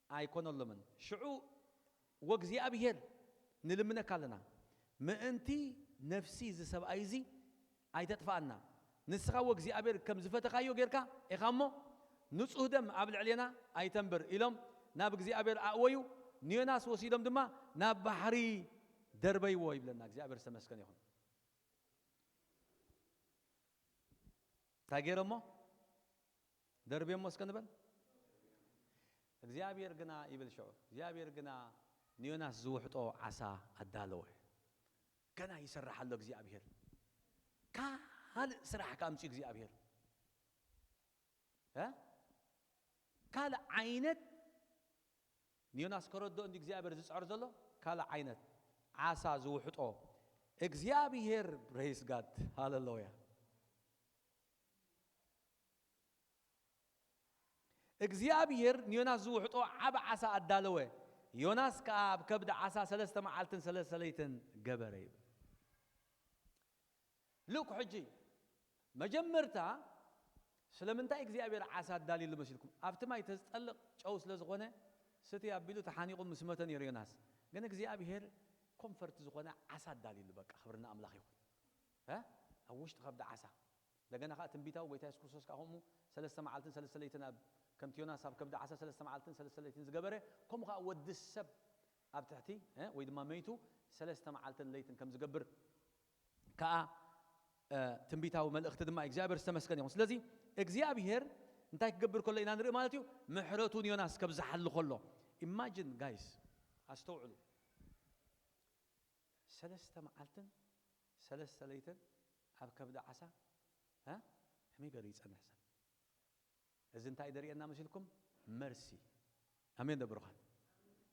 ኣይኮነሎምን። ሽዑ "ወእግዚኣብሔር ንልምነካ ኣለና፣ ምእንቲ ነፍሲ እዚ ሰብኣይ እዚ ኣይተጥፍኣና። ንስኻ ወእግዚኣብሔር ከም ዝፈተኻዮ ጌርካ ኢኻ እሞ፣ ንጹህ ደም ኣብ ልዕሌና ኣይተንብር" ኢሎም ናብ እግዚኣብሔር ኣእወዩ። ንዮናስ ወሲዶም ድማ ናብ ባሕሪ ደርበይዎ ይብለና። እግዚኣብሔር ዝተመስገነ ይኹን። እንታይ ገይሮሞ? ደርብዮሞ እስከ ንበል። እግዚኣብሔር ግና ይብል ሽዑ፣ እግዚኣብሔር ግና ንዮናስ ዝውሕጦ ዓሳ ኣዳለወ። ገና ይሰርሕ ኣሎ እግዚኣብሔር። ካልእ ስራሕ ከ ኣምፅኡ እግዚኣብሔር። እ? ካልእ ዓይነት ንዮናስ ከረድኦ እንዲ እግዚኣብሔር ዝፅዕር ዘሎ ካልእ ዓይነት ዓሳ ዝውሕጦ እግዚኣብሔር። Praise God. ሃሌሉያ። እግዚኣብሔር ንዮናስ ዝውሕጦ ዓቢ ዓሳ ኣዳለወ። ዮናስ ከኣ ኣብ ከብዲ ዓሳ ሰለስተ መዓልትን ሰለስተ ለይትን ገበረ ይብል። ሉክ ሕጂ መጀመርታ ስለምንታይ እግዚኣብሔር ዓሳ ኣዳልዩሉ መሲልኩም? ኣብቲ ማይ ተዝጠልቕ ጨው ስለ ዝኾነ ስቲ ኣቢሉ ተሓኒቑ ምስ መተ ነይሩ ዮናስ። ግን እግዚኣብሔር ኮምፈርት ዝኾነ ዓሳ ኣዳልዩሉ። በቃ ክብሪ ንኣምላኽ ይኹን። እ? ኣብ ውሽጢ ከብዲ ዓሳ። እንደገና ከኣ ትንቢታዊ ጎይታ የሱስ ክርስቶስ ከኣ ከምኡ ሰለስተ መዓልትን ሰለስተ ለይትን ኣብ ከምቲ ዮናስ ኣብ ከብዲ ዓሳ ሰለስተ መዓልትን ሰለስተ ለይትን ዝገበረ፣ ከምኡ ከኣ ወዲ ሰብ ኣብ ትሕቲ፣ እ፣ ወይ ድማ መይቱ ሰለስተ መዓልትን ለይትን ከም ዝገብር ከኣ፣ እ፣ ትንቢታዊ መልእኽቲ ድማ እግዚኣብሔር ዝተመስገነ ይኹን። ስለዚ እግዚኣብሔር እንታይ ክገብር ከሎ ኢና ንርኢ ማለት እዩ? ምሕረቱ ንዮናስ ከብዝሓሉ ከሎ። ኢማጂን ጋይስ፣ ኣስተውዕሉ። ሰለስተ መዓልትን ሰለስተ ለይትን ኣብ ከብዲ ዓሳ፣ እ፣ ከመይ ገይሩ ይጸንሕ ሰብ? እዚ እንታይ ደርእየና መሲልኩም? መርሲ። ኣሜን ዶ ብሩኻት?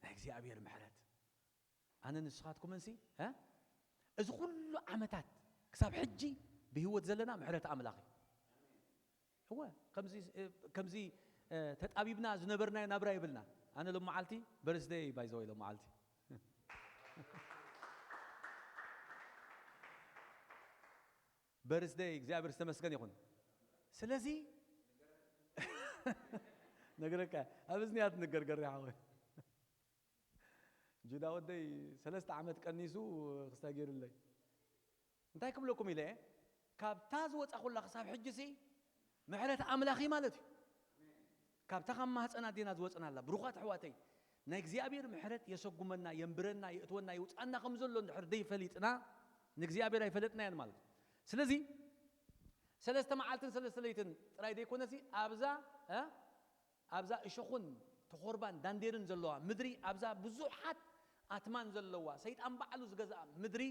ናይ እግዚኣብሔር ምሕረት። ኣነ ንስኻትኩምንሲ፣ እ? እዚ ኩሉ ዓመታት ክሳብ ሕጂ ብህይወት ዘለና ምሕረት ኣምላኽ እዩ። እወ፣ ከምዚ፣ እ፣ ከምዚ፣ እ፣ ተጣቢብና ዝነበርናዮ ናብራ የብልና። ኣነ ሎም መዓልቲ በርስደይ ባይ ዘ ወይ ሎም መዓልቲ። በርስደይ እግዚኣብሔር ዝተመስገን ይኹን። ስለዚ ነግረካ፣ ኣብ እዝንያ ትንገር ገሪ ሓወይ። ጁዳ ወደይ ሰለስተ ዓመት ቀኒሱ ክስታይ ገይሩለይ። እንታይ ክብለኩም ኢለ? ካብታ ዝወጻኹላ ክሳብ ሕጂ ሲ ምሕረት ኣምላኽ እዩ ማለት እዩ። ካብታ ካብ ማህጸን ኣዴና ዝወጽና ኣላ። ብሩኻት ኣሕዋተይ፣ ናይ እግዚኣብሔር ምሕረት የሰጉመና፣ የንብረና፣ የእትወና፣ የውጽኣና ከም ዘሎ እንድሕር ደይፈሊጥና፣ ንእግዚኣብሔር ኣይፈለጥናዮን ማለት እዩ። ስለዚ፣ ሰለስተ መዓልትን ሰለስተ ለይትን ጥራይ ደይኮነሲ፣ ኣብዛ፣ እ? ኣብዛ እሾኹን ተኾርባን ዳንዴርን ዘለዋ ምድሪ፣ ኣብዛ ብዙሓት ኣትማን ዘለዋ፣ ሰይጣን ባዕሉ ዝገዝኣ ምድሪ፣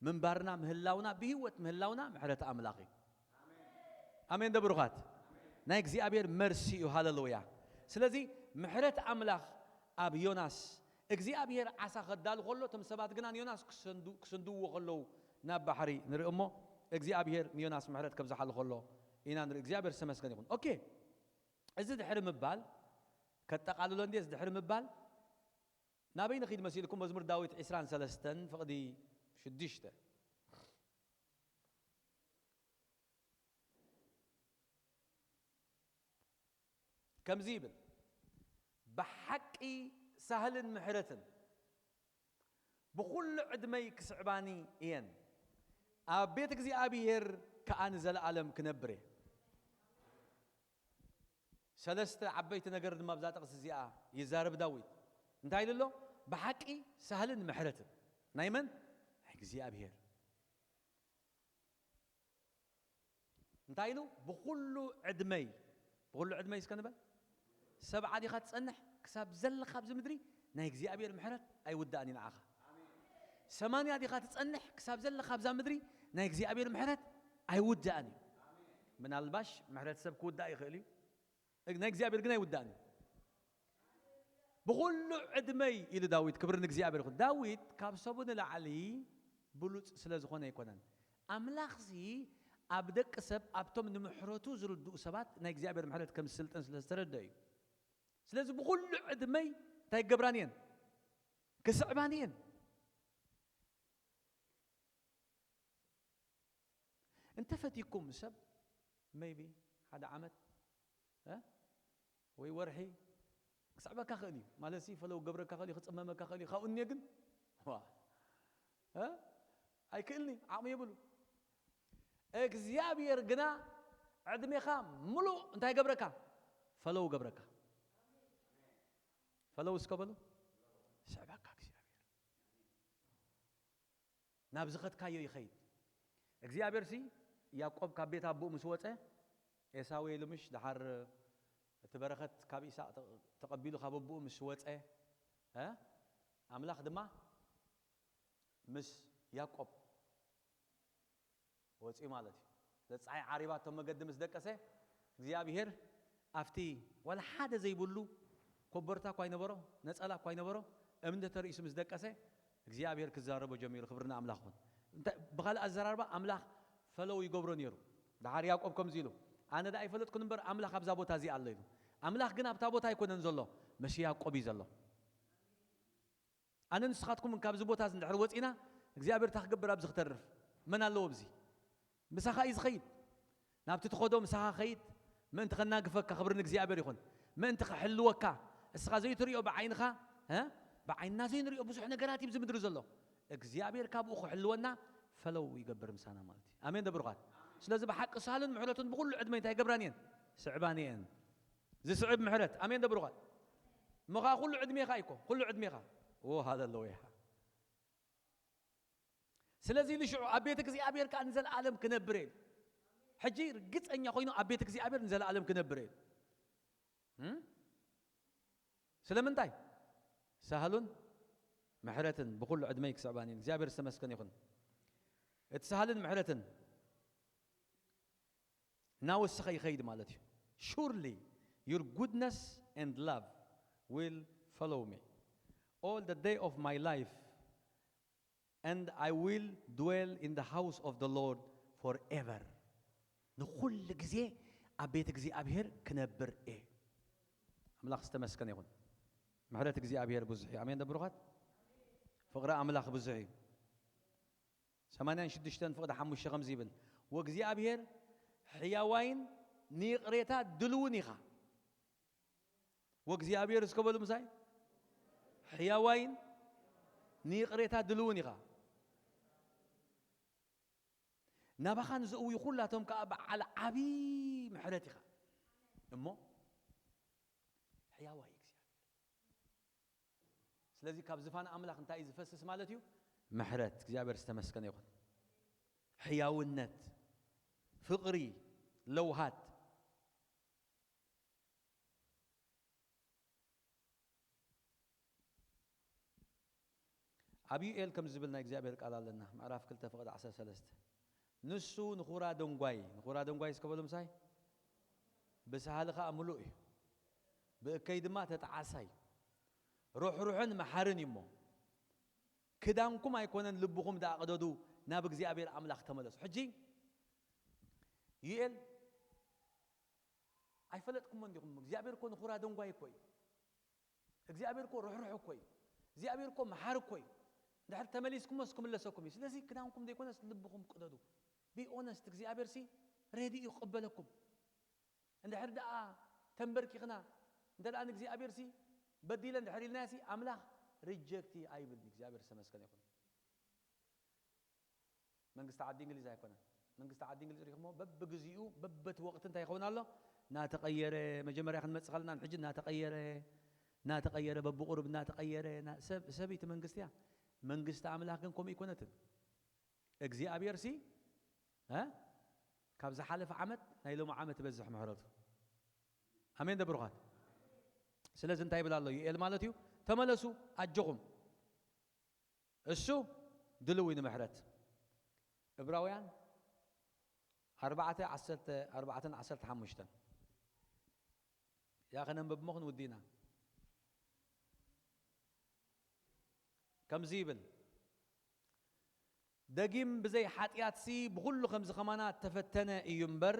ምንባርና፣ ምህላውና፣ ብህይወት ምህላውና ምሕረት ኣምላኽ እዩ። ኣሜን ዶ ብሩኻት? ናይ እግዚኣብሔር መርሲ እዩ። ሃለሉያ። ስለዚ ምሕረት ኣምላኽ ኣብ ዮናስ፣ እግዚኣብሔር ዓሳ ከዳሉ ከሎ፣ እቶም ሰባት ግና ንዮናስ ክሰንዱ-፣ ክስንድዎ ከለዉ ናብ ባሕሪ ንርኢ እሞ፣ እግዚኣብሔር ንዮናስ ምሕረት ከብዝሓሉ ከሎ ኢና ንርኢ። እግዚኣብሔር ዝተመስገን ይኹን። ኦኬ፣ እዚ ድሕሪ ምባል፣ ከጠቓልሎ እንድየ፣ እዚ ድሕሪ ምባል፣ ናበይ ንኺድ መሲልኩም? መዝሙር ዳዊት ዕስራን ሰለስተን ፍቕዲ ሽዱሽተ። ከምዚ ይብል፣ ብሓቂ ሳህልን ምሕረትን ብኹሉ ዕድመይ ክስዕባኒ እየን፣ ኣብ ቤት እግዚኣብሔር ከኣ ንዘለኣለም ክነብር እየ። ሰለስተ ዓበይቲ ነገር ድማ ብዛ ጥቕሲ እዚኣ ይዛረብ ዳዊት። እንታይ ኢሉ ኣሎ? ብሓቂ ሳህልን ምሕረትን። ናይ መን? ናይ እግዚኣብሔር። እንታይ ኢሉ? ብኹሉ ዕድመይ። ብኹሉ ዕድመይ እስከ ንበል። ሰብዓ ዲኻ ትጸንሕ? ክሳብ ዘለኻ ኣብዚ ምድሪ ናይ እግዚኣብሔር ምሕረት ኣይውዳእን እዩ ንዓኻ። ሰማንያ ዲኻ ትጸንሕ? ክሳብ ዘለኻ ኣብዛ ምድሪ ናይ እግዚኣብሔር ምሕረት ኣይውዳእን እዩ። ምናልባሽ ምሕረት ሰብ ክውዳእ ይኽእል እዩ። ናይ እግዚኣብሔር ግን ኣይውዳእን እዩ። ብኹሉ ዕድመይ ኢሉ ዳዊት፣ ክብሪ ንእግዚኣብሔር ይኹን። ዳዊት ካብ ሰቡ ንላዕሊ ብሉጽ ስለ ዝኾነ ኣይኮነን። ኣምላኽሲ ኣብ ደቂ ሰብ፣ ኣብቶም ንምሕረቱ ዝርድኡ ሰባት ናይ እግዚኣብሔር ምሕረት ከም ዝስልጥን ስለ ዝተረድአ እዩ። ስለዚ ብኹሉ ዕድመይ እንታይ ክገብራን እየን? ክስዕባን እየን። እንተ ፈቲኩም ሰብ፣ ሜይቢ ሓደ ዓመት፣ እ? ወይ ወርሒ ክስዕበካ ክእል እዩ። ማለት ሲ ፈለው ክገብረካ ክእል እዩ፣ ክጽመመካ ክእል እዩ። ካብኡ እኒኦ ግን፣ ዋ፣ እ? ኣይክእልኒ፣ ዓቕሚ የብሉ። እግዚኣብሔር ግና ዕድሜኻ ምሉእ እንታይ ገብረካ? ፈለው ገብረካ። ፈለው እስከ በሉ። ስዕበካ እግዚኣብሔር። ናብ ዝኸድካዮ ይኸይድ። እግዚኣብሔርሲ ያዕቆብ ካብ ቤት ኣቦኡ ምስ ወጸ፣ ኤሳው ኢሉ ምሽ ደሓር እቲ በረኸት ካብ ኢሳቅ ተቐቢሉ ካብ ኣቦኡ ምስ ወጸ፣ እ? ኣምላኽ ድማ ምስ ያዕቆብ ወጺኡ ማለት እዩ። ስለዚ ጸሓይ ዓሪባቶ መገዲ ምስ ደቀሰ፣ እግዚኣብሔር ኣብቲ ዋላ ሓደ ዘይብሉ ኮቦርታ እኳ ኣይነበሮ፣ ነጸላ እኳ ኣይነበሮ፣ እምኒ ተተርኢሱ ምስ ደቀሰ፣ እግዚኣብሔር ክዛረቦ ጀሚሩ። ክብሪ ንኣምላኽ ይኹን። እንታይ፣ ብኻልእ ኣዘራርባ ኣምላኽ ፈለው ይገብሮ ነይሩ። ደሓር ያዕቆብ ከምዚ ኢሉ፣ "ኣነ ደኣ ኣይፈለጥኩን እምበር ኣምላኽ ኣብዛ ቦታ እዚኣ ኣሎ" ኢሉ። ኣምላኽ ግን ኣብታ ቦታ ኣይኮነን ዘሎ፣ ምስ ያዕቆብ እዩ ዘሎ። ኣነ ንስኻትኩምን ካብዚ ቦታ እዚ እንድሕር ወፂና እግዚኣብሔር እንታይ ክገብር ኣብዚ ክተርፍ? መን ኣለዎ ኣብዚ? ምሳኻ እዩ ዝኸይድ። ናብቲ ትኸዶ ምሳኻ ኸይድ። ምእንቲ ከናግፈካ፣ ክብሪ ንእግዚኣብሔር ይኹን። ምእንቲ ክሕልወካ፣ እስኻ ዘይትሪኦ ብዓይንኻ፣ እ? ብዓይንና ዘይንሪኦ ብዙሕ ነገራት እዩ ኣብዚ ምድሪ ዘሎ። እግዚኣብሔር ካብኡ ክሕልወና ፈለው ይገብር ምሳና ማለት እዩ። ኣሜን ዶ ብሩኻት? ስለዚ ብሓቂ ሳህሉን ምሕረቱን ብኹሉ ዕድመ እንታይ ይገብራን እየን? ስዕባን እየን። ዝስዕብ ምሕረት። ኣሜን ዶ ብሩኻት? እሞ ኸዓ ኩሉ ዕድሜኻ እዩ እኮ፣ ኩሉ ዕድሜኻ። ኦ ሃሌሉያ። ስለዚ ኢሉ ሽዑ ኣብ ቤት እግዚኣብሔር ከኣ ንዘለኣለም ክነብር እየ ኢሉ። ሕጂ ርግጸኛ ኮይኑ ኣብ ቤት እግዚኣብሔር ንዘለኣለም ክነብር እየ ኢሉ። እም? ስለምንታይ? ሳህሉን ምሕረትን ብኹሉ ዕድመይ ክስዕባኒ። እግዚኣብሔር ዝተመስገነ ይኹን። እቲ ሳህልን ምሕረትን እናወሰኸ ይኸይድ ማለት እዩ። Surely your goodness and love will follow me all the day of my life, and I will dwell in the house of the Lord forever. ንኹሉ ግዜ ኣብ ቤት እግዚኣብሔር ክነብር እየ። ኣምላኽ ዝተመስገነ ይኹን። ምሕረት እግዚኣብሔር ብዙሕ እዩ። ኣሜን ዶ ብሩኻት? ፍቕሪ ኣምላኽ ብዙሕ እዩ። ሰማንያን ሽዱሽተን ፍቕዲ ሓሙሽተ ከምዚ ይብል፣ "ወእግዚኣብሔር ሕያዋይን ንይቕሬታ ድልውን ኢኻ." ወእግዚኣብሔር እስከ በሉ ምሳይ፣ "ሕያዋይን ንይቕሬታ ድልውን ኢኻ። ናባኻ ንዝእውዩ ኩላቶም ከኣ በዓል ዓቢ ምሕረት ኢኻ። እሞ ሕያዋይ እግዚኣብሔር." ስለዚ ካብ ዝፋን ኣምላኽ እንታይ እዩ ዝፈስስ ማለት እዩ? ምሕረት። እግዚኣብሔር ዝተመስገነ ይኹን። ሕያውነት፣ ፍቕሪ፣ ለውሃት። ኣብ ዩኤል ከም ዝብል ናይ እግዚኣብሔር ቃል ኣለና፣ ምዕራፍ ክልተ ፍቕዲ ዓሰርተ ሰለስተ። "ንሱ ንኹራ ደንጓይ"፣ ንኹራ ደንጓይ እስከ በሉ ምሳይ፣ "ብሳህሊ ኸኣ ምሉእ እዩ፣ ብእከይ ድማ ተጣዓሳይ፣ ርሕሩሕን መሓርን እዩ እሞ፣ ክዳንኩም ኣይኮነን ልብኹም ደኣ ቅደዱ፣ ናብ እግዚኣብሔር ኣምላኽ ተመለሱ።" ሕጂ ዩኤል ኣይፈለጥኩሞን ዲኹም? እግዚኣብሔር እኮ ንኹራ ደንጓይ እኮ እዩ። እግዚኣብሔር እኮ ርሕሩሕ እኮ እዩ። እግዚኣብሔር እኮ መሓሪ እኮ እዩ። እንድሕር ተመሊስኩሞስ ክምለሰኩም እዩ። ስለዚ ክዳንኩም ዘይኮነስ ልብኹም ቅደዱ። Be honest፣ እግዚኣብሔር ሲ ሬዲ እዩ ክቕበለኩም። እንድሕር ደኣ ተንበርኪኽና፣ እንተ ደኣ ንእግዚኣብሔር ሲ በዲለ እንድሕር ኢልናዮ ሲ ኣምላኽ ሪጀክት ኣይብልን። እግዚኣብሔር ዝተመስገነ ይኹን። መንግስቲ ዓዲ እንግሊዝ ኣይኮነን። መንግስቲ ዓዲ እንግሊዝ ሪኢኹሞ በብግዚኡ በበቲ ወቕቲ እንታይ ይኸውን ኣሎ? እናተቐየረ፣ መጀመርያ ክንመጽእ ከለና ንሕጂ እናተቐየረ፣ እናተቐየረ፣ በብቑሩብ እናተቐየረ፣ ና-፣ ሰብ፣ ሰብ እቲ መንግስቲ እያ። መንግስቲ ኣምላኽ ግን ከምኡ ኣይኮነትን። እግዚኣብሔር ሲ፣ እ? ካብ ዝሓለፈ ዓመት ናይ ሎሚ ዓመት ይበዝሕ ምሕረቱ። ኣሜን ዶ ብሩኻት? ስለዚ እንታይ ይብል ኣሎ ዩኤል ማለት እዩ? "ተመለሱ፣ ኣጆኹም። እሱ ድልው እዩ ንምሕረት።" እብራውያን ኣርባዕተ ዓሰርተ ኣርባዕተን ዓሰርተ ሓሙሽተን። ያ ከነንብብ እሞ ክንውዲ ኢና። ከምዚ ይብል፣ "ደጊም ብዘይ ሓጢኣትሲ ብኹሉ ከምዚ ኸማና እተፈተነ እዩ እምበር፣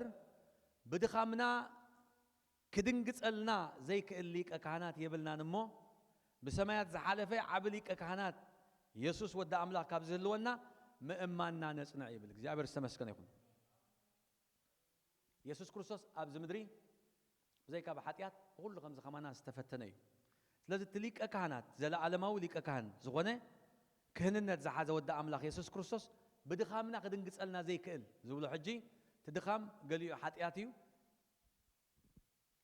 ብድኻምና ክድንግጸልና ዘይክእል ሊቀ ካህናት የብልናን እሞ፣ ብሰማያት ዝሓለፈ ዓቢ ሊቀ ካህናት የሱስ ወዲ ኣምላኽ ካብ ዝህልወና ምእማንና ነጽንዕ" ይብል። እግዚኣብሔር ዝተመስገነ ይኹን። የሱስ ክርስቶስ ኣብዚ ምድሪ ብዘይካ ብሓጢኣት ብኹሉ ከምዚ ከማና ዝተፈተነ እዩ። ስለዚ እቲ ሊቀ ካህናት፣ ዘለኣለማዊ ሊቀ ካህን ዝኾነ፣ ክህንነት ዝሓዘ ወዲ ኣምላኽ የሱስ ክርስቶስ ብድኻምና ክድንግጸልና ዘይክእል ዝብሎ ሕጂ፣ እቲ ድኻም ገሊኡ ሓጢኣት እዩ፣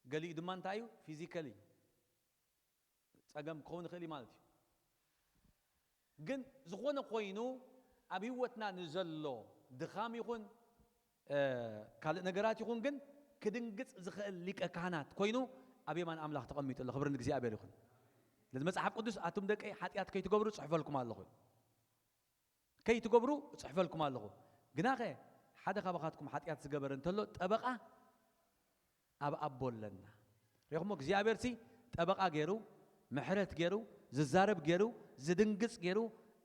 ገሊኡ ድማ እንታይ እዩ? ፊዚካሊ ጸገም ክኸውን ይኽእል እዩ ማለት እዩ። ግን ዝኾነ ኮይኑ ኣብ ህይወትና ንዘሎ ድኻም ይኹን፣ እ፣ ካልእ ነገራት ይኹን፣ ግን ክድንግጽ ዝኽእል ሊቀ ካህናት ኮይኑ ኣብ የማን ኣምላኽ ተቐሚጡ ኣሎ። ክብሪ ንእግዚኣብሔር ይኹን። ስለዚ መጽሓፍ ቅዱስ፣ "ኣቱም ደቀይ፣ ሓጢኣት ከይትገብሩ እጽሕፈልኩም ኣለኹ፣ ከይትገብሩ እጽሕፈልኩም ኣለኹ። ግናኸ ሓደ ካባኻትኩም ሓጢኣት ዝገበረ እንተሎ፣ ጠበቓ ኣብ ኣቦ ኣለና።" ሪኹሞ? እግዚኣብሔር ሲ ጠበቓ ገይሩ፣ ምሕረት ገይሩ፣ ዝዛረብ ገይሩ፣ ዝድንግጽ ገይሩ፣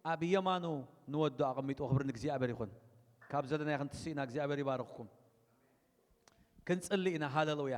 ኣብ የማኑ ንወዱ ኣቐሚጡ። ክብሪ ንእግዚኣብሔር ይኹን። ካብ ዘለናዮ ክንትስእ ኢና። እግዚኣብሔር ይባርኽኩም። ክንጽሊ ኢና። ሃሌሉያ።